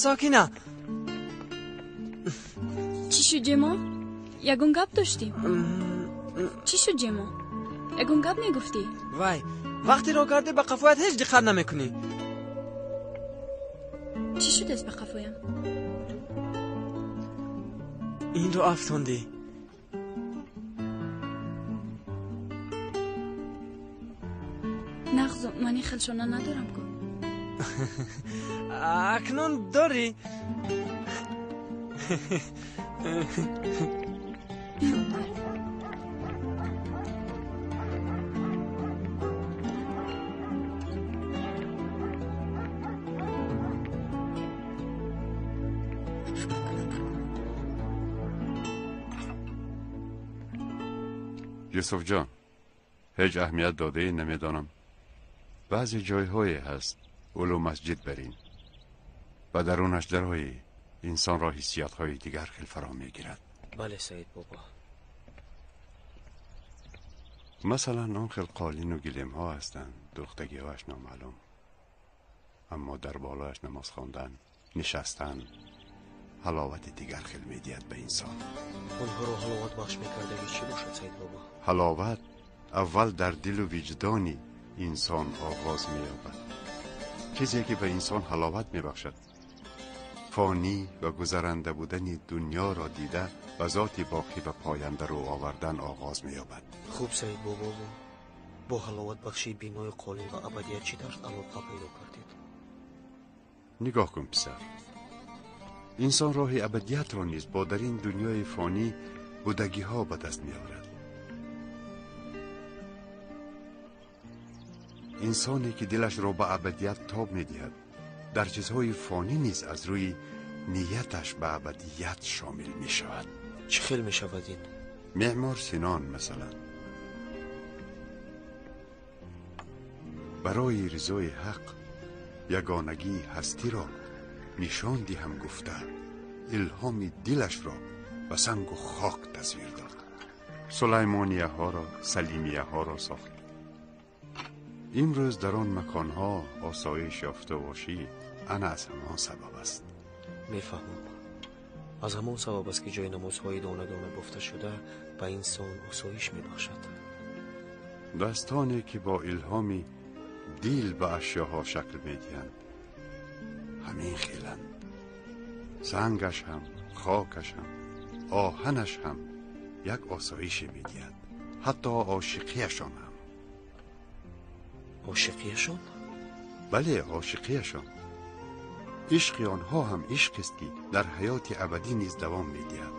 Сокина. Чӣ шуд, Ҷемо? Ягон гап доштӣ? Чӣ шуд, Ҷемо? Ягон гап мегуфтӣ? Вай, вақте роҳ кардӣ, ба қафоят ҳеҷ диққат намекунӣ. Чӣ шудааст ба қафоям? Инро афтондӣ. Нағзу, ман ин хел шона надорам ку. Акнун дорӣ. Биё, Умар. Юсуфҷон, ҳеҷ аҳамият додаи намедонам. Баъзе ҷойҳое ҳаст улу масҷид барин ва дарунаш дарои инсонро ҳиссиётҳои дигар хел фаро мегирад. Бале, Саид бобо. Масалан, он хел қолину гилемҳо ҳастанд, духтагиҳояш номаълум, аммо дар болояш намоз хондан, нишастан ҳаловати дигар хел медиҳад ба инсон. Онҳоро ҳаловатбахш мекардагӣ чӣ бошад, Саид бобо? Ҳаловат аввал дар дилу виҷдони инсон оғоз меёбад. Чизе ки ба инсон ҳаловат мебахшад, фонӣ ва гузаранда будани дунёро дида ба зоти боқӣ ва поянда рӯ овардан оғоз меёбад. Хуб, Саид бобо, бо ҳаловатбахшии бинои қолин ва абадият чӣ тарз алоқа пайдо кардед? Нигоҳ кун, писар, инсон роҳи абадиятро низ бо дар ин дунёи фонӣ будагиҳо ба даст меорад. Инсоне ки дилашро ба абадият тоб медиҳад, дар чизҳои фонӣ низ аз рӯи нияташ ба абадият шомил мешавад. Чӣ хел мешавад ин? Меъмор Синон, масалан, барои ризои ҳақ ягонагии ҳастиро нишон диҳам гуфта, илҳоми дилашро ба сангу хок тасвир дод. Сулаймонияҳоро, салимияҳоро сохт. Имрӯз дар он маконҳо осоиш ёфта бошӣ, ана аз ҳамон сабаб аст. Мефаҳмам. Аз ҳамон сабаб аст, ки ҷои намозҳои дона дона бофта шуда ба инсон осоиш мебахшад. Дастоне ки бо илҳоми дил ба ашёҳо шакл медиҳанд, ҳамин хеланд. Сангаш ҳам, хокаш ҳам, оҳанаш ҳам як осоише медиҳад, ҳатто ошиқияшон ҳам. Ошиқияшон? Бале, ошиқияшон. Ишқи онҳо ҳам ишқест, ки дар ҳаёти абадӣ низ давом медиҳад.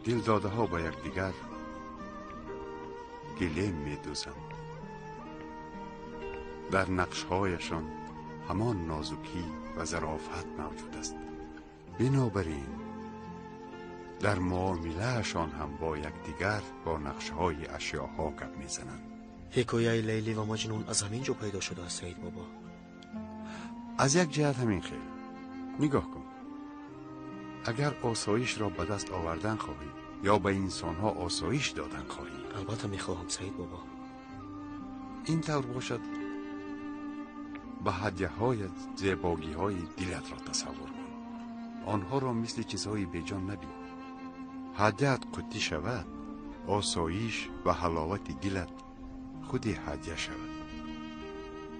Дилдодаҳо ба якдигар гилем медӯзанд. Дар нақшҳояшон ҳамон нозукӣ ва зарофат мавҷуд аст. Бинобар ин дар муомилаашон ҳам бо якдигар бо нақшҳои ашёҳо гап мезананд. Ҳикояи Лайлӣ ва Маҷнун аз ҳамин ҷо пайдо шудааст, Саид бобо. Аз як ҷиҳат ҳамин хел. Нигоҳ кун, агар осоишро ба даст овардан хоҳӣ ё ба инсонҳо осоиш додан хоҳӣ. Албатта мехоҳам, Саид бобо. Ин тавр бошад, ба ҳадяҳоят зебогиҳои дилатро тасаввур кун. Онҳоро мисли чизҳои беҷон набин. Ҳадяат қуттӣ шавад, осоиш ва ҳаловати дилат худи ҳадя шавад.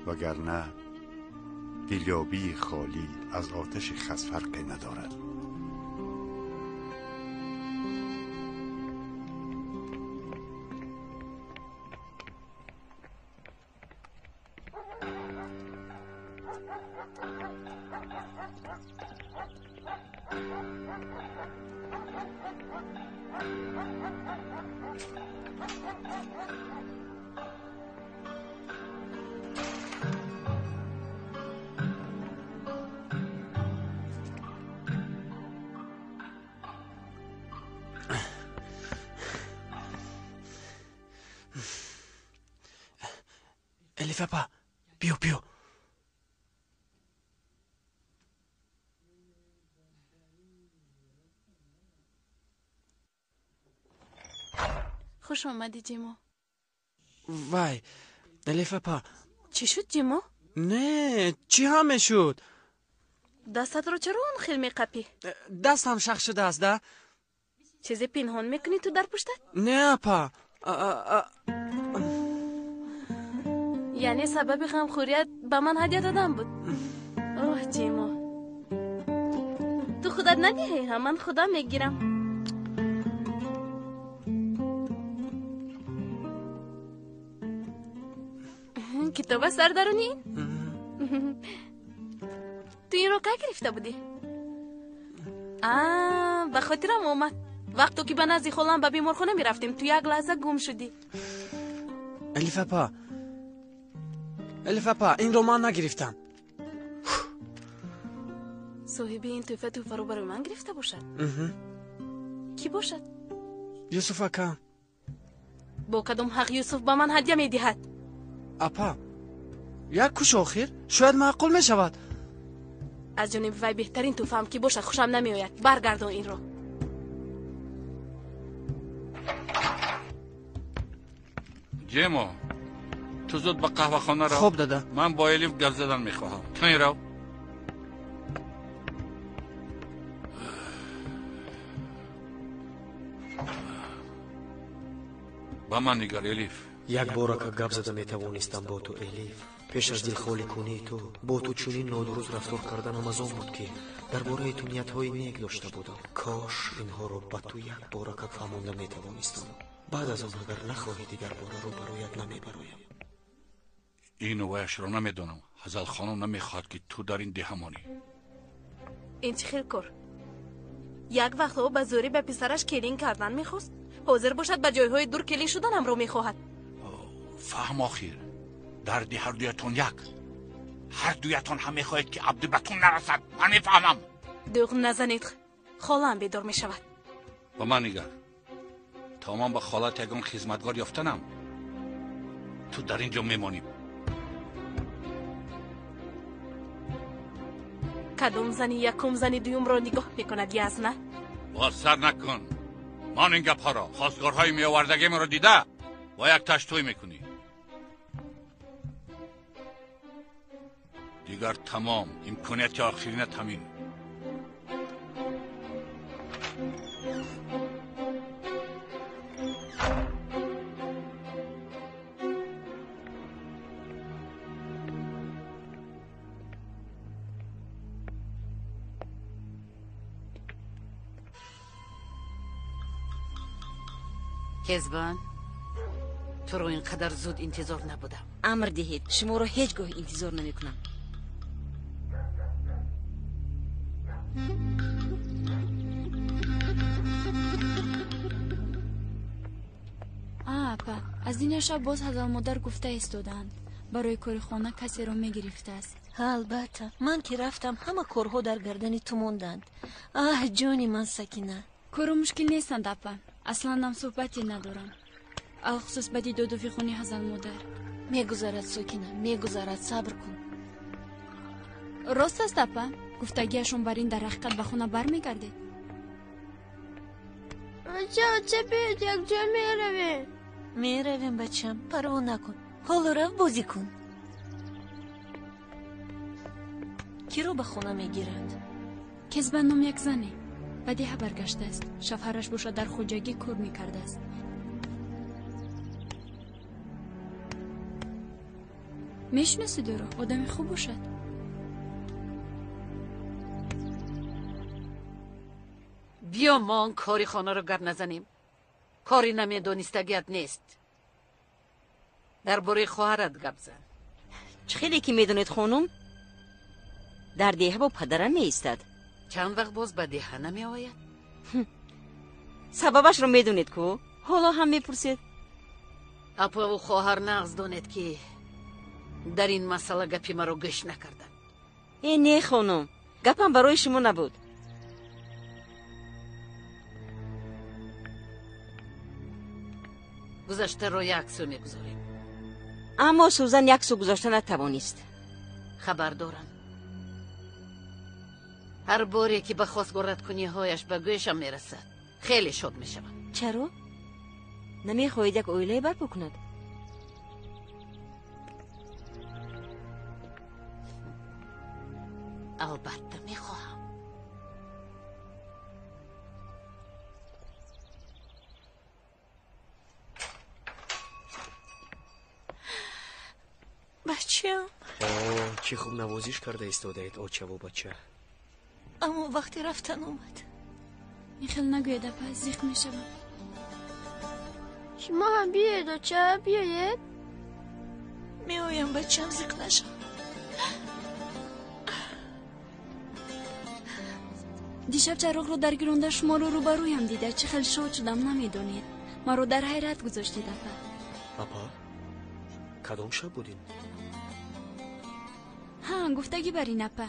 Вагарна дилёбии холӣ аз оташи хас фарқе надорад. Элиф апа, биё, биё. Хуш омадӣ, Ҷимо. Вай, Элиф апа. Чӣ шуд, Ҷимо? Не, чӣ ҳам мешуд? Дастатро чаро он хел меқапӣ? Дастам шах шудааст, да? Чизе пинҳон мекунӣ ту дар пуштат? Не, апа. Яъне сабаби ғамхӯрият ба ман ҳадя додан буд? Оҳ, Ҷимо, ту худат надиҳӣ, ҳам ман худам мегирам. Китоб аст дар даруни ин? Ту инро кай гирифта будӣ? Ба хотирам омад, вақто ки ба назди холам ба беморхона мерафтем, ту як лаҳза гум шудӣ. Элиф апа, Элиф апа, инро ман нагирифтам. Соҳиби ин тӯҳфа тӯҳфаро барои ман гирифта бошад? Кӣ бошад? Юсуф ака. Бо кадом ҳақ Юсуф ба ман ҳадя медиҳад? Апа, як кӯш охир, шояд маъқул мешавад. Аз ҷониби вай беҳтарин тӯҳфаам ки бошад, хушам намеояд. Баргардон инро. Ҷемо, ту зуд ба қаҳвахона рав. Хоб, дада. Ман бо Элиф гап задан мехоҳам. Кани рав. Ба ман нигар, Элиф. Як борака гап зада метавонистам бо ту, Элиф. Пеш аз дилхоликунии ту бо ту чунин нодуруст рафтор карданам аз он буд, ки дар бораи ту ниятҳои нек дошта будам. Кош инҳоро ба ту як борака фаҳмонда метавонистам. Баъд аз он агар нахоҳӣ, дигар бора рӯбарӯят намебароям. Ину ваяшро намедонам. Ҳазалхонум намехоҳад, ки ту дар ин деҳа монӣ. Ин чӣ хел кор? Як вақтҳо ба зӯрӣ ба писараш келин кардан мехост, ҳозир бошад ба ҷойҳои дур келин шуданамро мехоҳад. Фаҳм охир, дарди ҳардуятон як. Ҳардуятон ҳам мехоҳед, ки Абдӣ ба ту нарасад. Ман мефаҳмам. Дӯғ назанед, холаам бедор мешавад. Ба ман нигар, то ман ба холат ягон хизматгор ёфтанам, ту дар ин ҷо мемонӣ. Кадом зани якум зани дуюмро нигоҳ мекунад, язна? Боз сар накун. Ман ин гапҳоро, хостгорҳои меовардагимро дида, бо як таш тӯй мекунӣ. Дигар тамом, имконияти охиринат ҳамин. Кезбан, туро ин қадар зуд интизор набудам. Амр диҳед, шуморо ҳеҷ гоҳ интизор намекунам. Апа, аз дина шаб боз ҳазалмодар гуфта истодаанд, барои кори хона касеро мегирифтааст. Албатта, ман ки рафтам, ҳама корҳо дар гардани ту монданд. Аҳ, ҷони ман, Сакина. Кору мушкил нестанд, апа. Аслан ҳам суҳбате надорам, алхусус ба дидоду фиғони ҳазалмодар. Мегузарад, Сокина, мегузарад, сабр кун. Рост аст, апа, гуфтагиашон бар ин дар ҳақиқат ба хона бармегардед? Оча, оча, биёед, якҷо меравем. Меравем, бачам, парво накун. Ҳоло рав бозӣ кун. Киро ба хона мегиранд? Кезбан ном як зане ба деҳа баргаштааст. Шавҳараш бошад дар хоҷагӣ кор мекардааст. Мешиносед ӯро? Одами хуб бошад. Биё, мо он кори хонаро гап назанем. Кори намедонистагият нест. Дар бораи хоҳарат гап зан. Чӣ хеле ки медонед, хонум, дар деҳа бо падарам меистад. Чанд вақт боз ба деҳа намеояд? Сабабашро медонед ку? Ҳоло ҳам мепурсед. Апаву хоҳар нағз донед, ки дар ин масъала гапи маро гӯш накарданд. Э, не, хонум, гапам барои шумо набуд. Гузаштаро як сӯ мегузорем. Аммо Сӯзан як сӯ гузошта натавонист. Хабар дорам. Ҳар боре ки ба хостгораткуниҳояш ба гӯшам мерасад, хеле шод мешавам. Чаро? Намехоҳед як оилае барпо кунад? Албатта мехоҳам. Бачам. Чӣ хуб навозиш карда истодаед, очаву бача. Аммо вақте рафтан омад. Ин хел нагӯед, апа, зиқ мешавам. Шумо ҳам биёед, оча, биёед. Меоям, бачам, зиқ нашав. Дишаб чароғро дар гиронда шуморо рӯбарӯям дида, чӣ хел шод шудам, намедонед. Маро дар ҳайрат гузоштед, апа. Апа, кадом шаб буд ин? Ҳа, гуфтагӣ бар ин, апа.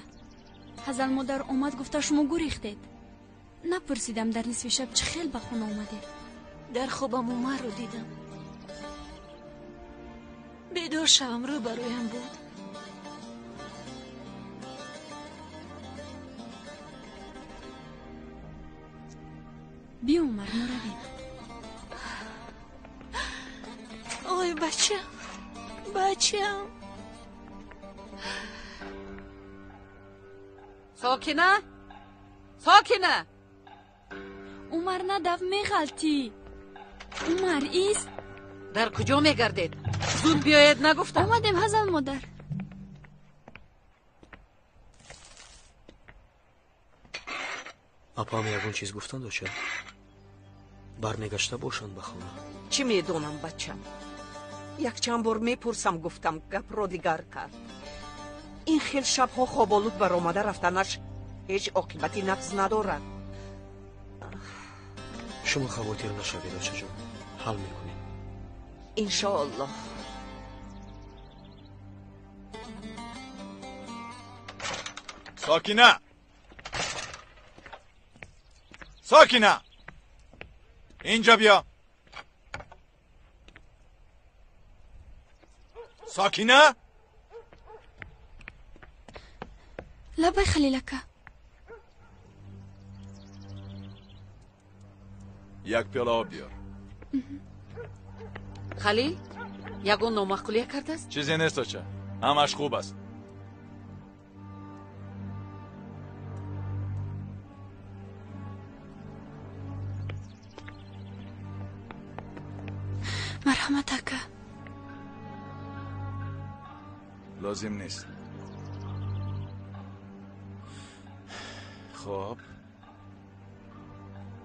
Ҳазалмодар омад, гуфта шумо гурехтед. Напурсидам, дар нисфи шаб чӣ хел ба хона омадед. Дар хобам Умарро дидам. Бедор шавам, рӯбарӯям буд. Биё, Умар, мо равем. Ой, бачам, бачам. Сокина, Сокина. Умар, надав, меғалтӣ. Умар, ист. Дар куҷо мегардед? Зуд биёед, нагуфтам. Омадем, Ҳазал модар. Апам ягон чиз гуфтанд, оча? Бармегашта бошанд ба хона? Чӣ медонам, бачам. Якчанд бор мепурсам, гуфтам, гапро дигар кард. Ин хел шабҳо хоболуд баромада рафтанаш ҳеҷ оқибати нағз надорад. Шумо хавотир нашавед, очаҷон, ҳал мекунем. Иншоаллоҳ. Сокина, Сокина, инҷа биё. Сокина. Лабай, Халил ака. Як пиёла об биёр. Халил ягон номаъқулия кардааст? Чизе нест, оча, ҳамаш хуб аст. Марҳамат, ака. Лозим нест. Хоб,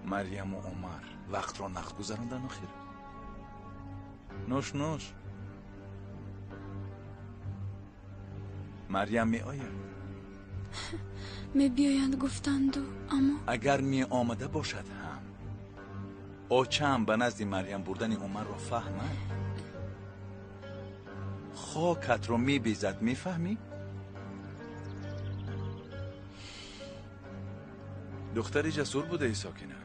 Марьяму Умар вақтро нақд гузарондан охир. Нӯш, нӯш. Марьям меояд? Мебиёянд гуфтанду, аммо агар меомада бошад ҳам, очаам ба назди Марьям бурдани Умарро фаҳмад, хокатро мебезад, мефаҳмӣ? Духтари ҷасур будаи, Сокина.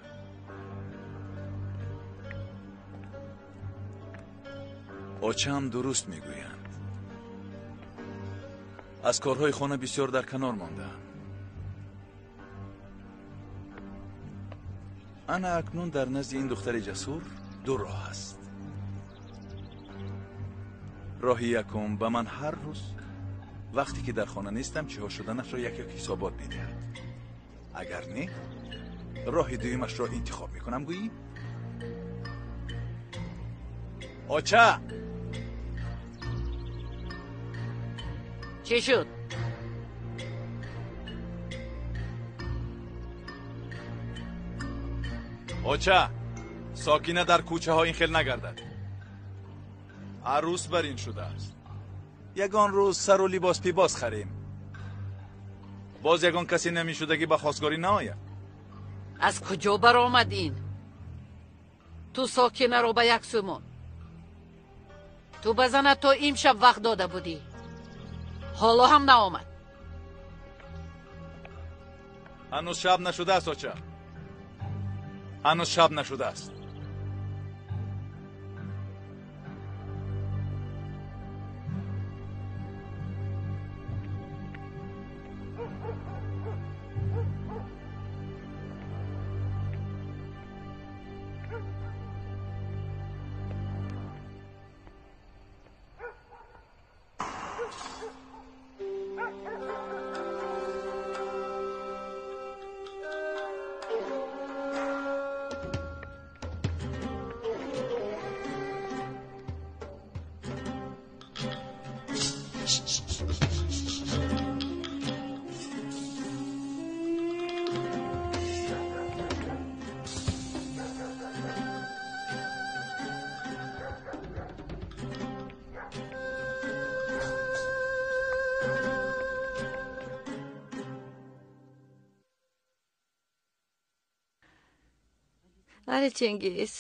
Очаам дуруст мегӯянд. Аз корҳои хона бисёр дар канор мондаам. Ана акнун дар назди ин духтари ҷасур ду роҳ аст. Роҳи якум, ба ман ҳар рӯз вақте ки дар хона нестам чиҳо шуданашро як як ҳисобот медиҳад. Агар не, роҳи дуюмашро интихоб мекунам, гӯӣ? Оча! Чӣ шуд? Оча, Сокина дар кӯчаҳо ин хел нагардад. Арӯс бар ин шудааст. Ягон рӯз сару либос пибос харем. Боз ягон касе намешудагӣ ба хостгорӣ наояд. Аз куҷо баромад ин? Ту Сокинаро ба як сӯ мон. Ту ба занат то имшаб вақт дода будӣ. Ҳоло ҳам наомад. Ҳанӯз шаб нашудааст, оча. Ҳанӯз шаб нашудааст. Али Чингиз,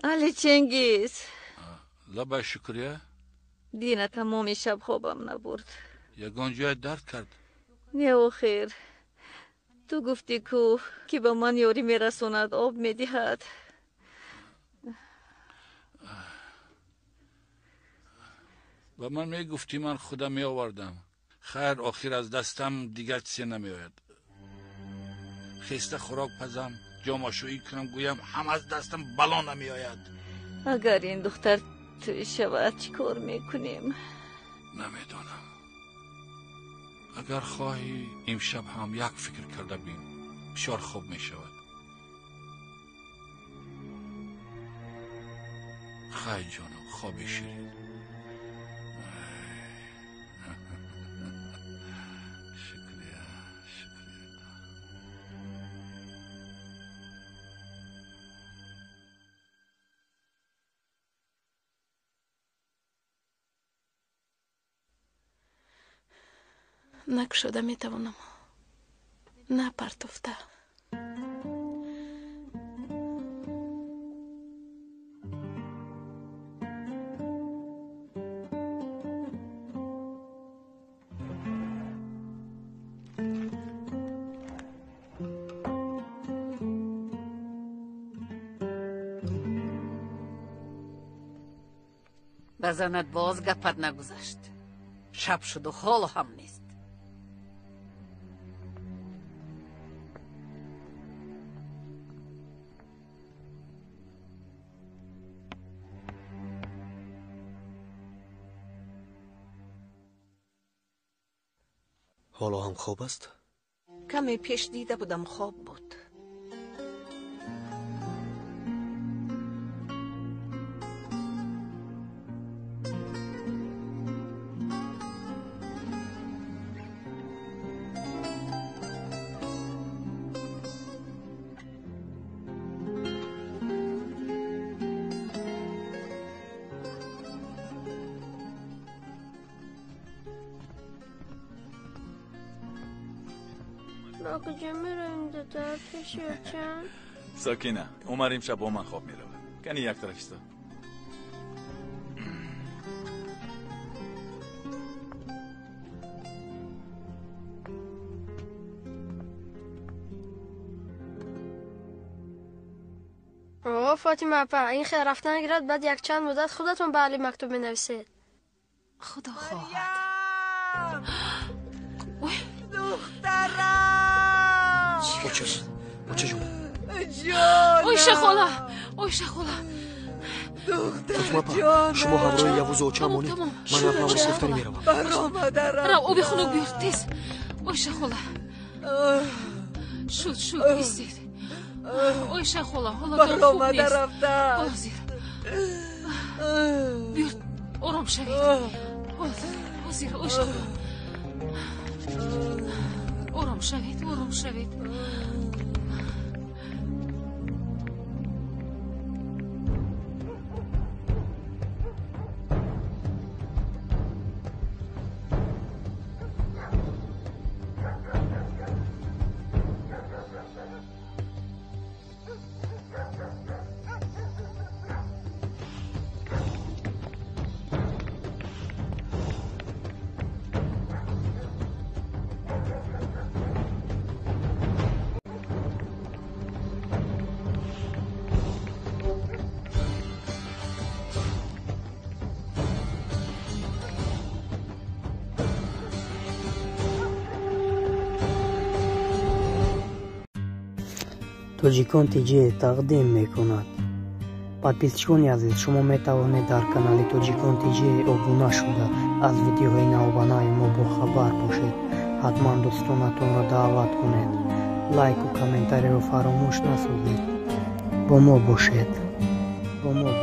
Али Чингиз. Лабай, Шукрия. Дина тамоми шаб хобам набурд. Ягон ҷое дард кард? Не, охир. Ту гуфтӣ ку, ки ба ман ёрӣ мерасонад, об медиҳад. Ба ман мегуфтӣ, ман худам меовардам. Хайр, охир аз дастам дигар чизе намеояд. Хеста хӯрок пазам, ҷомашӯӣ кунам, гӯям ҳам аз дастам бало намеояд. Агар ин духтар тӯй шавад, чӣ кор мекунем? Намедонам. Агар хоҳӣ, имшаб ҳам як фикр карда бин, бисёр хуб мешавад. Хай ҷонам, хоби ширин. Шукрия, шукрия. На кушода метавонам, на партофта. Ба занат боз гапат нагузашт. Шаб шуду ҳоло ҳам нест. Ҳоло ҳам хоб аст? Каме пеш дида будам, хоб буд. Ба куҷо меравем, дада? Пеши очам? Сокина, Умар имшаб бо ман хоб меравад. Кани як тараф исто. О, Фотима апа, ин хел рафтан гирад, баъд якчанд муддат худатон ба Али мактуб менависед. Худо хоҳад. Духтарам! Оча, очаҷон. Ойша хола, Ойша хола. Фотима апа, шумо ҳамроҳи Явузу оча монед, ман апамро гуфтанӣ меравам. Баромадарам. Рав, оби хунук биёр, тез. Ойша хола. Шуд, шуд, истед. Ойша хола, ҳолатон хуб нест. Ҳозир. Биёр, ором шавед. Ҳозир, Ойша хола. Ором шавед, ором шавед. Тоҷикон ТЖ тақдим мекунад. Подписчикони азиз, шумо метавонед дар канали Тоҷикон ТЖ обуна шуда, аз видеоҳои навбанави мо бохабар бошед. Ҳатман дӯстонатонро даъват кунед. Лайку комментариро фаромӯш насозед. Бо мо бошед. Бо мо бошед.